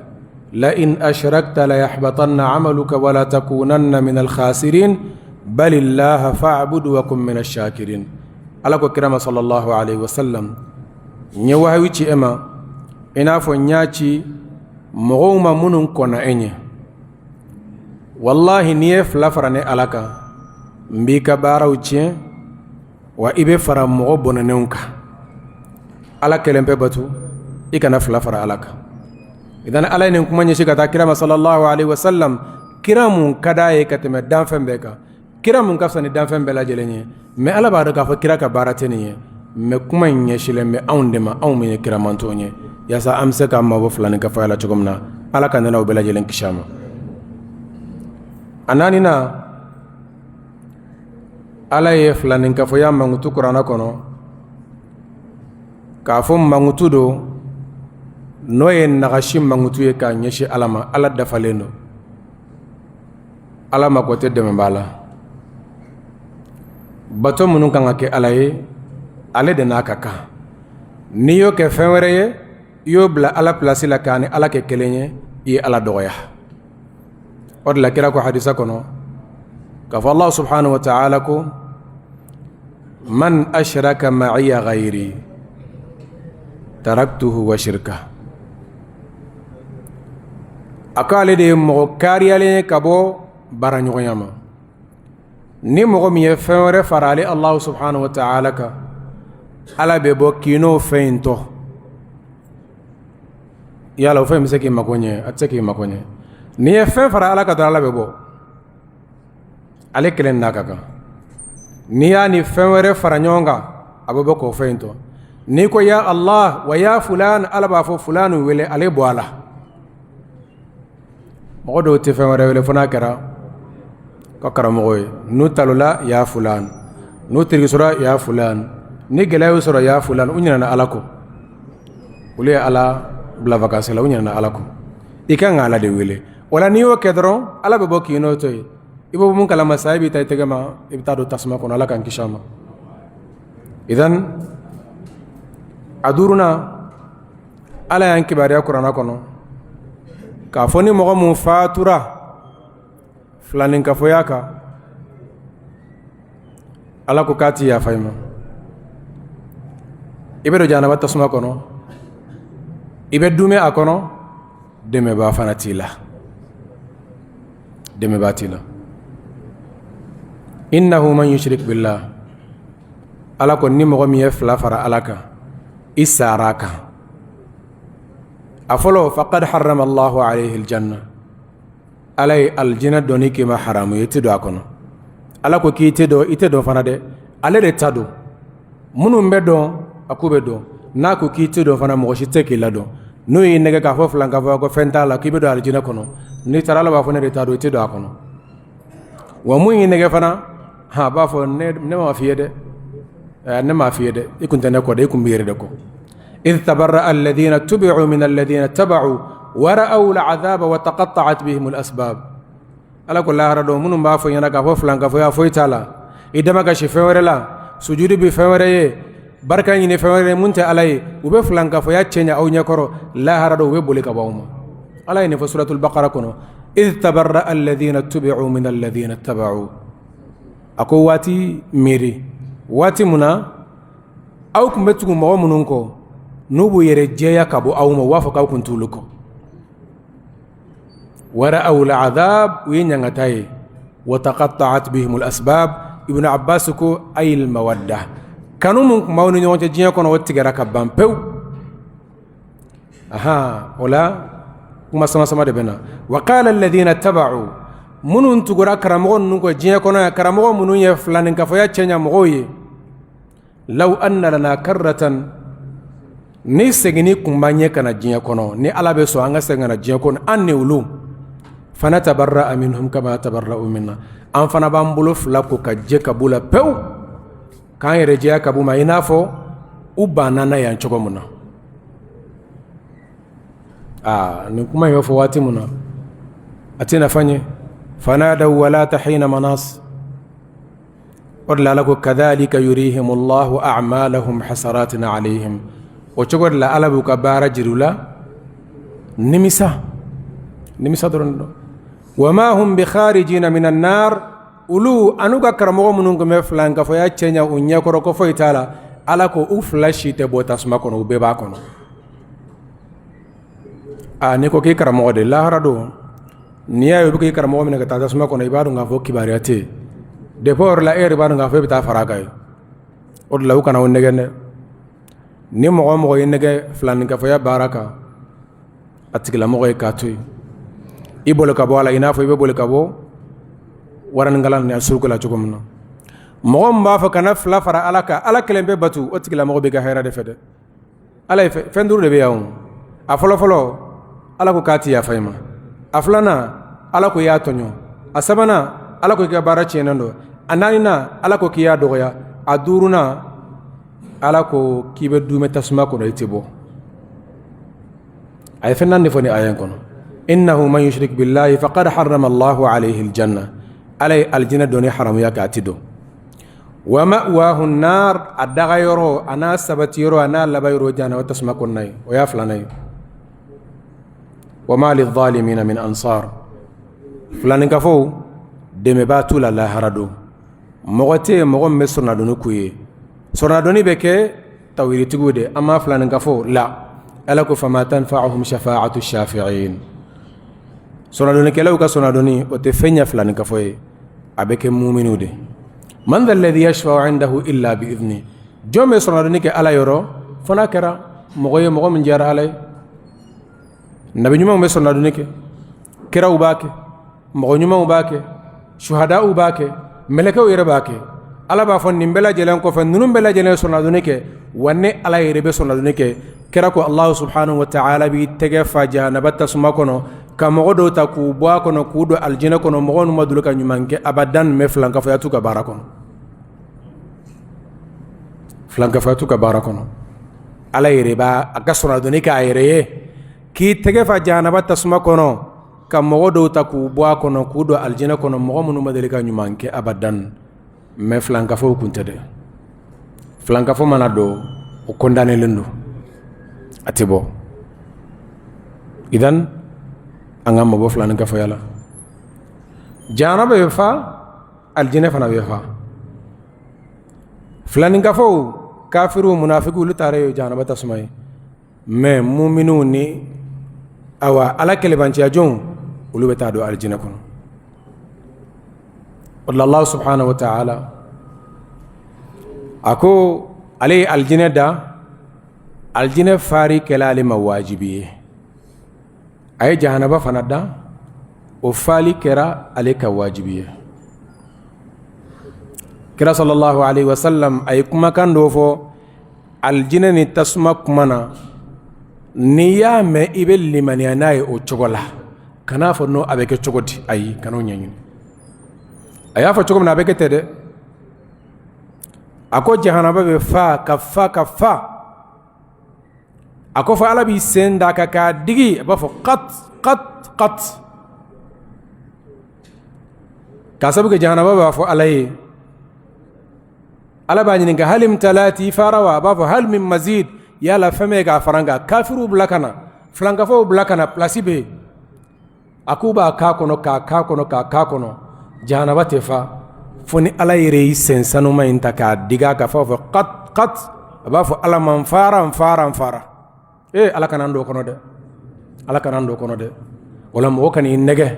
la in ashrakta la yahbatanna amaluka wa la takunanna min alkhasirin balillaha fa'bud wa kun min ashakirin. Ala ko kira ma sallallahu alaihi wasallam, n ye wahayu ci e ma i n'a fɔ n y'a ci mɔgɔw ma minnu kɔnna e ɲɛ. Wallahi n'i ye fila fara ne Ala kan, n b'i ka baaraw tiɲɛ, wa i bɛ fara mɔgɔ bɔnɛnenw kan. Ala kelen pe bato, i kana fila fara Ala kan. Idan Ala ye nin kuma ɲɛsin ka taa kira ma sallallahu alaihi wasallam, kira mun ka d'a ye ka tɛmɛ danfɛn bɛɛ kan, kira mun ka fisa ni danfɛn bɛɛ lajɛlen ye. Mais Ala b'a dɔn k'a fɔ kira ka baara tɛ nin ye, mais kuma in ɲɛsilen bɛ anw de ma, anw min ye kira mantɔn ye, yaasa an bɛ se k'an mabɔ filaninkafoya la cogo min na. Ala ka ne n'aw bɛɛ lajɛlen kisi a ma. A naaninan, Ala ye filaninkafoya mankutu kuranɛ kɔnɔ. K'a fɔ mankutu don, n'o ye nagasi mankutu ye k'a ɲɛsin Ala ma. Ala dafalen don, Ala mako tɛ dɛmɛbaa la. Bato minnu kan ka kɛ Ala ye, ale de n'a ka kan. N'i y'o kɛ fɛn wɛrɛ ye, i y'o bila Ala pilasi la k'a ni Ala kɛ kelen ye, i ye Ala dɔgɔya. O de la kira ko hadisa kɔnɔ k'a fɔ Allah subhanahu wa ta'ala ko man ashraka ma'iya ghayri taraktuhu wa shirka. A ko ale de ye mɔgɔ kariyalen ye ka bɔ baaraɲɔgɔnya ma. Ni mɔgɔ min ye fɛn wɛrɛ fara ale Allah subhanahu wa ta'ala kan, Ala bɛ bɔ k'i n'o fɛn in to. Yala o fɛn bɛ se k'i mako ɲɛ? A tɛ se k'i mako ɲɛ. N'i ye fɛn fara Ala kan dɔrɔn, Ala bɛ bɔ. Ale kelen n'a ka kan. N'i y'a ni fɛn wɛrɛ fara ɲɔgɔn kan, a bɛ bɔ k'o fɛn in to. N'i ko ya Allah wa ya fulan, Ala b'a fɔ fulan wele, ale bɔ a la. Mɔgɔ dɔw tɛ fɛn wɛrɛ wele fo n'a kɛra ka karamɔgɔ ye. N'u talola, ya fulan. N'u teriki sɔrɔ, ya fulan. Ni gɛlɛya y'u sɔrɔ, ya fulan. U ɲinɛna Ala kɔ. Olu ye Ala bila vacances la, u ɲinɛna Ala kɔ. I kan ka Ala de wele. Wala n'i y'o kɛ dɔrɔn, Ala bɛ bɔ k'i n'o to yen. I bɛ bɔ mun kalama sa, i b'i ta i tɛgɛ ma, i bɛ taa don tasuma kɔnɔ. Ala k'an kisi a ma. Idan a duurunan, Ala y'an kibaruya kuranɛ kɔnɔ k'a fɔ ni mɔgɔ mun fatura filaninkafoya kan, Ala ko k'a ti yafa i ma, i bɛ don jahanama tasuma kɔnɔ, i bɛ duumɛ a kɔnɔ, dɛmɛbaa fana t'i la, dɛmɛbaa t'i la. Innahu man yushrik billah, Ala ko ni mɔgɔ min ye fila fara Ala kan, i sara a kan, a fɔlɔ, faqad harrama Allahu alayhi aljanna, Ala ye alijinɛ donni k'i ma haramu ye, i tɛ don a kɔnɔ. Ala ko k'i tɛ don, i tɛ don fana dɛ. Ale de ta don. Minnu bɛ don, a k'u bɛ don. N'a ko k'i tɛ don fana, mɔgɔ si tɛ k'i ladon. N'o y'i nɛgɛn k'a fɔ filankafoya ko fɛn t'a la, k'i bɛ don alijinɛ kɔnɔ, n'i taara, Ala b'a fɔ ne de ta don, i tɛ don a kɔnɔ. Wa mun y'i nɛgɛn fana, a b'a fɔ ne m'a f'i ye dɛ, ne m'a f'i ye dɛ, i kun tɛ ne kɔ dɛ, i kun b'i yɛrɛ de kɔ. Idh tabarra'a alladhina tubi'u min alladhina taba'u wa ra'aw al'adhaba wa taqatta'at bihim al-asbab. Ala ko lahara don, minnu b'a fɔ ɲɛna k'a fɔ filankafoya foyi t'a la, i dama ka si fɛn wɛrɛ la, sujudi bɛ fɛn wɛrɛ ye, barika ɲini fɛn wɛrɛ ye mun tɛ Ala ye, u bɛ filankafoya cɛɲɛ aw ɲɛkɔrɔ. Lahara don, u bɛ boli ka bɔ aw ma. Ala ye nin fɔ suratul Baqara kɔnɔ, idh tabarra'a alladhina tubi'u min alladhina taba'u. A ko waati miiri, waati mun na aw tun bɛ tugu mɔgɔ minnu kɔ, n'u b'u yɛrɛ jɛya ka bɔ aw ma, u b'a fɔ k'aw kun t'olu kɔ. Wa ra'aw al'adhab, u ye ɲangata ye. Wa taqatta'at bihim al-asbab. Ibn Abbas ko ayil mawadda, kanu mun tun b'aw ni ɲɔgɔn cɛ diɲɛ kɔnɔ, o tigɛra ka ban pewu. Aha, o la kuma sama sama de bɛ na. Wa qala alladhina taba'u, minnu tugura karamɔgɔ ninnu kɔ diɲɛ kɔnɔ yan, karamɔgɔ minnu ye filaninkafoya cɛɲa mɔgɔw ye, law anna lana karratan, ni seginni kun b'an ye ka na diɲɛ kɔnɔ, ni Ala bɛ sɔn an ka segin ka na diɲɛ kɔnɔ, an ni olu fanatabarra'a minhum kama tabarra'u minna, an fana b'an bolo fila ko ka jɛ ka b'u la pewu, k'an yɛrɛ jɛya ka b'u ma, i n'a fɔ u banna na yan cogo min na. Aa, nin kuma in bɛ fɔ waati min na, a tɛ nafa ɲɛ. Fanadaw walata hina manas. O de la Ala ko kadhalika yurihimullahu a'malahum hasaratin alayhim. O cogo de la Ala b'u ka baara jira u la, nimisa nimisa dɔrɔn don. Wa ma hum bi kharijina minan nar. Olu an'u ka karamɔgɔ minnu tun bɛ filankafoya cɛɲa u ɲɛkɔrɔ ko foyi t'a la, Ala ko u fila si tɛ bɔ tasuma kɔnɔ, u bɛɛ b'a kɔnɔ. Aa, n'i ko k'i karamɔgɔ de, lahara don, n'i y'a ye u bɛ k'i karamɔgɔ minɛ ka taa tasuma kɔnɔ, i b'a dɔn k'a fɔ kibaruya tɛ yen. Depuis o yɔrɔ la, e yɛrɛ b'a dɔn k'a fɔ e bɛ taa fara a kan yen. O de la u kana aw nɛgɛn dɛ. Ni mɔgɔ o mɔgɔ y'i nɛgɛn filaninkafoya baara kan, a tigilamɔgɔ ye k'a to yen, i boli ka bɔ a la, i n'a fɔ i bɛ boli ka bɔ waranikala ni suruku la cogo min na. Mɔgɔ min b'a fɔ kana fila fara Ala kan, Ala kelen pe batu, o tigilamɔgɔ b'i ka hɛrɛ de fɛ dɛ. Ala ye fɛn duuru de bɛ yan. A fɔlɔ fɔlɔ, Ala ko k'a tɛ yafa i ma. A filanan, Ala ko i y'a tɔɲɔ. A sabanan, Ala ko k'i ka baara tiɲɛnen don. A naaninan, Ala ko k'i y'a dɔgɔya. A duurunan, Ala ko k'i bɛ duumɛ tasuma kɔnɔ, i tɛ bɔ. A ye fɛn naani de fɔ nin aya in kɔnɔ. Innahu man yushrik billahi faqad harrama Allahu alayhi aljanna. Ala ye alijinɛ donni haramuya k'a ti don. Wa ma'wahu nar, a daga yɔrɔ a n'a sabati yɔrɔ a n'a laban yɔrɔ jahanama tasuma kɔnɔna ye. O y'a filanan ye. Wa ma lizalimina min ansar. Filaninkafɔw dɛmɛbaa t'u la lahara don. Mɔgɔ tɛ yen mɔgɔ min bɛ sɔrɔnadonni k'u ye. Sɔrɔnadonni bɛ kɛ tawhiditigiw de, amma filaninkafɔw la. Ala ko fama tanfa'uhum shafa'atu shafi'in. Sɔrɔnadonnikɛlaw ka sɔrɔnadonni o tɛ fɛn ɲɛ filaninkafɔ ye, a bɛ kɛ muminiw de. Man dha alladhi yashfa'u 'indahu illa bi idhni. Jɔn bɛ sɔrɔnadonni kɛ Ala yɔrɔ fo n'a kɛra mɔgɔ ye mɔgɔ min diyara Ala ye. Nabi ɲumanw bɛ sɔrɔnadonni kɛ, kiraw b'a kɛ, mɔgɔ ɲumanw b'a kɛ, suhadaw b'a kɛ, mɛlɛkɛw yɛrɛ b'a kɛ. Ala b'a fɔ nin bɛɛ lajɛlen kɔfɛ, ninnu bɛɛ lajɛlen sɔrɔnadonni kɛ, wa ne Ala yɛrɛ bɛ sɔrɔnadonni kɛ. Kira ko Alahu subahanahu wa taala b'i tɛgɛ fa jahanaba tasuma kɔnɔ ka mɔgɔ dɔw ta k'u bɔ a kɔnɔ k'u don alijinɛ kɔnɔ, mɔgɔ ninnu ma deli ka ɲuman kɛ abadan, mais filankafoya t'u ka baara kɔnɔ. Filankafoya t'u ka baara kɔnɔ. Ala yɛrɛ b'a a ka sɔrɔnadonni k'a yɛrɛ ye k'i tɛgɛ fa jahanaba tasuma kɔnɔ ka mɔgɔ dɔw ta k'u bɔ a kɔnɔ k'u don alijinɛ kɔnɔ, mɔgɔ minnu ma deli ka ɲuman kɛ abadan, mais filankafow kun tɛ dɛ. Filankafo mana don, o kɔndanelen don, a tɛ bɔ. Idan an ka mabɔ filankafoya la. Jahanaba bɛ fa, alijinɛ fana bɛ fa. Filankafow, kafiriw, munafikiw, olu taara ye jahanaba tasuma ye, mais muminiw ni awa Ala kelebanciya jɔnw, olu bɛ taa don alijinɛ kɔnɔ. O la Allah subhanahu wa ta'ala a ko ale ye alijinɛ da, alijinɛ fari kɛla ale ma wajibi ye. A ye jahanaba fana da, o fali kɛra ale ka wajibi ye. Kira sallallahu alaihi wasallam a ye kumakan dɔ fɔ alijinɛ ni tasuma kuma na. N'i y'a mɛn, i bɛ limaniya n'a ye o cogo la. Kan'a fɔ non, a bɛ kɛ cogo di? Ayi, kan'o ɲɛɲini. A y'a fɔ cogo min na, a bɛ kɛ ten dɛ. A ko jahanaba bɛ fa ka fa ka fa. A ko fɔ Ala b'i sen d'a kan k'a digi, a b'a fɔ kat kat kat, k'a sabu kɛ jahanaba b'a fɔ Ala ye. Ala b'a ɲininka hal imtalati, i fara wa? A b'a fɔ hal min mazid, yala fɛn bɛ k'a fara n kan? Kafiriw bila ka na, filankafow bila ka na, place bɛ yen. A k'u b'a k'a kɔnɔ, k'a k'a kɔnɔ, k'a k'a kɔnɔ, jahanaba tɛ fa fo ni Ala yɛrɛ y'i sen sanuma in ta k'a digi a kan f'a fɔ kat kat. A b'a fɔ Ala ma n fara, n fara, n fara. Ee, Ala kana n don o kɔnɔ dɛ, Ala kana n don o kɔnɔ dɛ. O la mɔgɔ kan'i nɛgɛ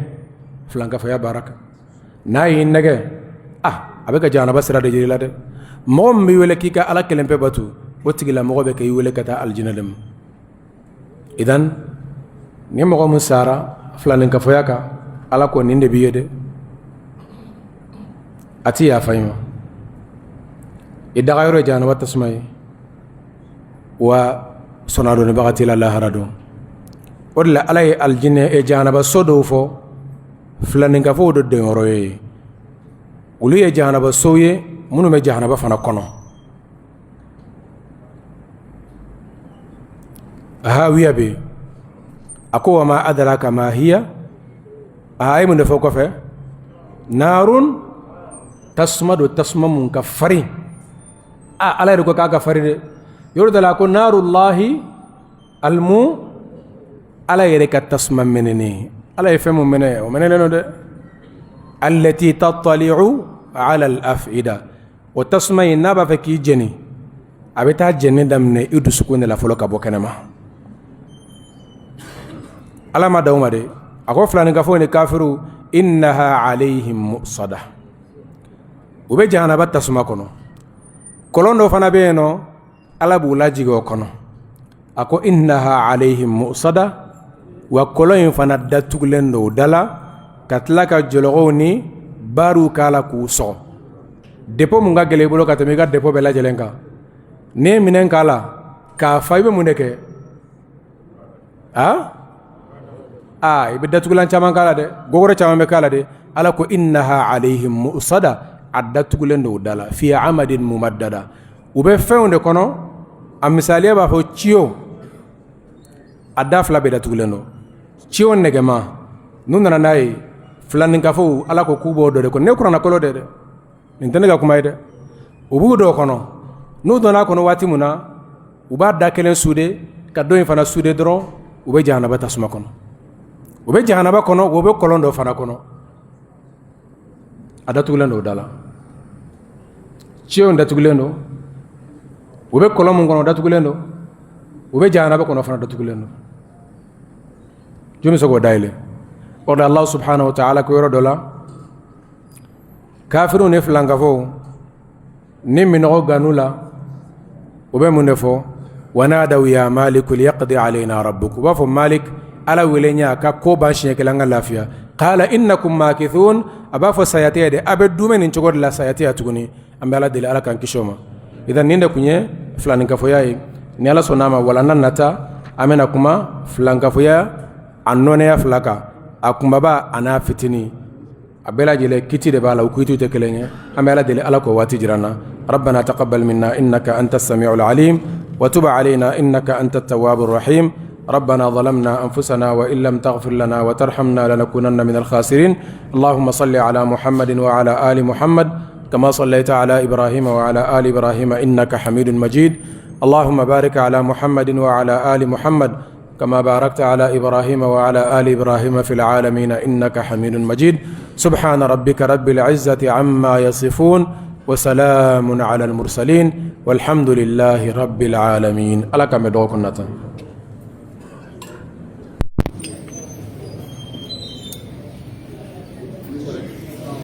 filankafoya baara kan. N'a y'i nɛgɛ, ah, a bɛ ka jahanaba sira de jira i la dɛ. Mɔgɔ min b'i wele k'i ka Ala kelen pe bato, o tigilamɔgɔ bɛ k'i wele ka taa alijinɛ de ma. Idan ni mɔgɔ min sara filaninkafoya kan, Ala ko nin de b'i ye dɛ, a ti yafa i ma. I dagayɔrɔ ye jahanaba tasuma ye, wa sɔnadonnibaga t'i la lahara don. O de la Ala ye alijinɛ e jahanaba so dɔw fɔ filaninkafow de donyɔrɔ ye. Olu ye jahanaba sow ye minnu bɛ jahanaba fana kɔnɔ. Hawiya bɛ yen. A ko wa ma adraka ma hiya. A ye mun de fɔ kɔfɛ? Narun, tasuma don, tasuma mun ka farin. Aa, Ala yɛrɛ ko k'a ka farin dɛ. Yɔrɔ dɔ la a ko narullahi almu, Ala yɛrɛ ka tasuma mɛnɛnen. Ala ye fɛn mun mɛnɛ, o mɛnɛnen don dɛ. Allati tattali'u ala al-af'ida. O tasuma in, n'a b'a fɛ k'i jeni, a bɛ taa jeni daminɛ i dusukun de la fɔlɔ ka bɔ kɛnɛma. Ala ma dan o ma dɛ, a ko filaninkafow ni kafiriw, innaha alayhim mu'sada, u bɛ jahanaba tasuma kɔnɔ. Kɔlɔn dɔ fana bɛ yen nɔ, Ala b'u lajigin o kɔnɔ. A ko innaha alayhim mu'sada, wa kɔlɔn in fana datugulen don u da la, ka tila ka jɔlɔkɔw ni baariw k'a la k'u sɔgɔ. Depo mun ka gɛlɛn i bolo ka tɛmɛ i ka depo bɛɛ lajɛlen kan, n'i ye minɛn k'a la k'a fa, i bɛ mun de kɛ? A aa, i bɛ datugulan caman k'a la dɛ, gogoro caman bɛ k'a la dɛ. Ala ko innaha alayhim mu'sada, a datugulen don u da la, fi amadin mumaddada. U bɛ fɛnw de kɔnɔ. A misaliya b'a fɔ tiyo, a da fila bɛɛ datugulen don, tiyo nɛgɛma. N'u nana n'a ye, filaninkafow, Ala ko k'u b'o dɔ de kɔnɔ. Ne kuranɛ kɔlɔ de dɛ, nin tɛ ne ka kuma ye dɛ. U b'u don o kɔnɔ. N'u donna a kɔnɔ waati min na, u b'a da kelen sude ka dɔ in fana sude dɔrɔn, u bɛ jahanaba tasuma kɔnɔ. U bɛ jahanaba kɔnɔ, u bɛ kɔlɔn dɔ fana kɔnɔ, a datugulen don o da la. Tiyo in datugulen don, u bɛ kɔlɔn min kɔnɔ, datugulen don, u bɛ jahanaba kɔnɔ fana, datugulen don. Jɔn bɛ se k'o dayɛlɛ? O de Allah subhanahu wa ta'ala ko yɔrɔ dɔ la, kafiriw ni filankafow ni minɔgɔ gann'u la, u bɛ mun de fɔ? Wanadaw ya maliku liyaqdi alayna rabbuk. U b'a fɔ Malik, Ala wele ɲɛ a ka ko ban siɲɛ kelen, an ka lafiya. Qala innakum makithun. A b'a fɔ saya tɛ yan dɛ, a bɛ dumɛ nin cogo de la, saya tɛ yan tuguni. An bɛ Ala deli, Ala k'an kisi o ma. Idan nin de tun ye filaninkafoya ye. Ni Ala sɔnna a ma, walanda nata an bɛna kuma filankafoya a nɔnɛya fila kan, a kunbaba a n'a fitinin, a bɛɛ lajɛlen kiti de b'a la, u kitiw tɛ kelen ye. An bɛ Ala deli, Ala k'o waati jira an na. Rabbana taqabbal minna innaka anta samiul alim wa tub alayna innaka anta tawwabur rahim. ربنا ظلمنا أنفسنا وإن لم تغفر لنا وترحمنا لنكونن من الخاسرين. اللهم صل على محمد وعلى آل محمد كما صليت على إبراهيم وعلى آل إبراهيم إنك حميد مجيد. اللهم بارك على محمد وعلى آل محمد كما باركت على إبراهيم وعلى آل إبراهيم في العالمين إنك حميد مجيد. سبحان ربك رب العزة عما يصفون وسلام على المرسلين والحمد لله رب العالمين. Ala k'an bɛn dɔgɔkun nata.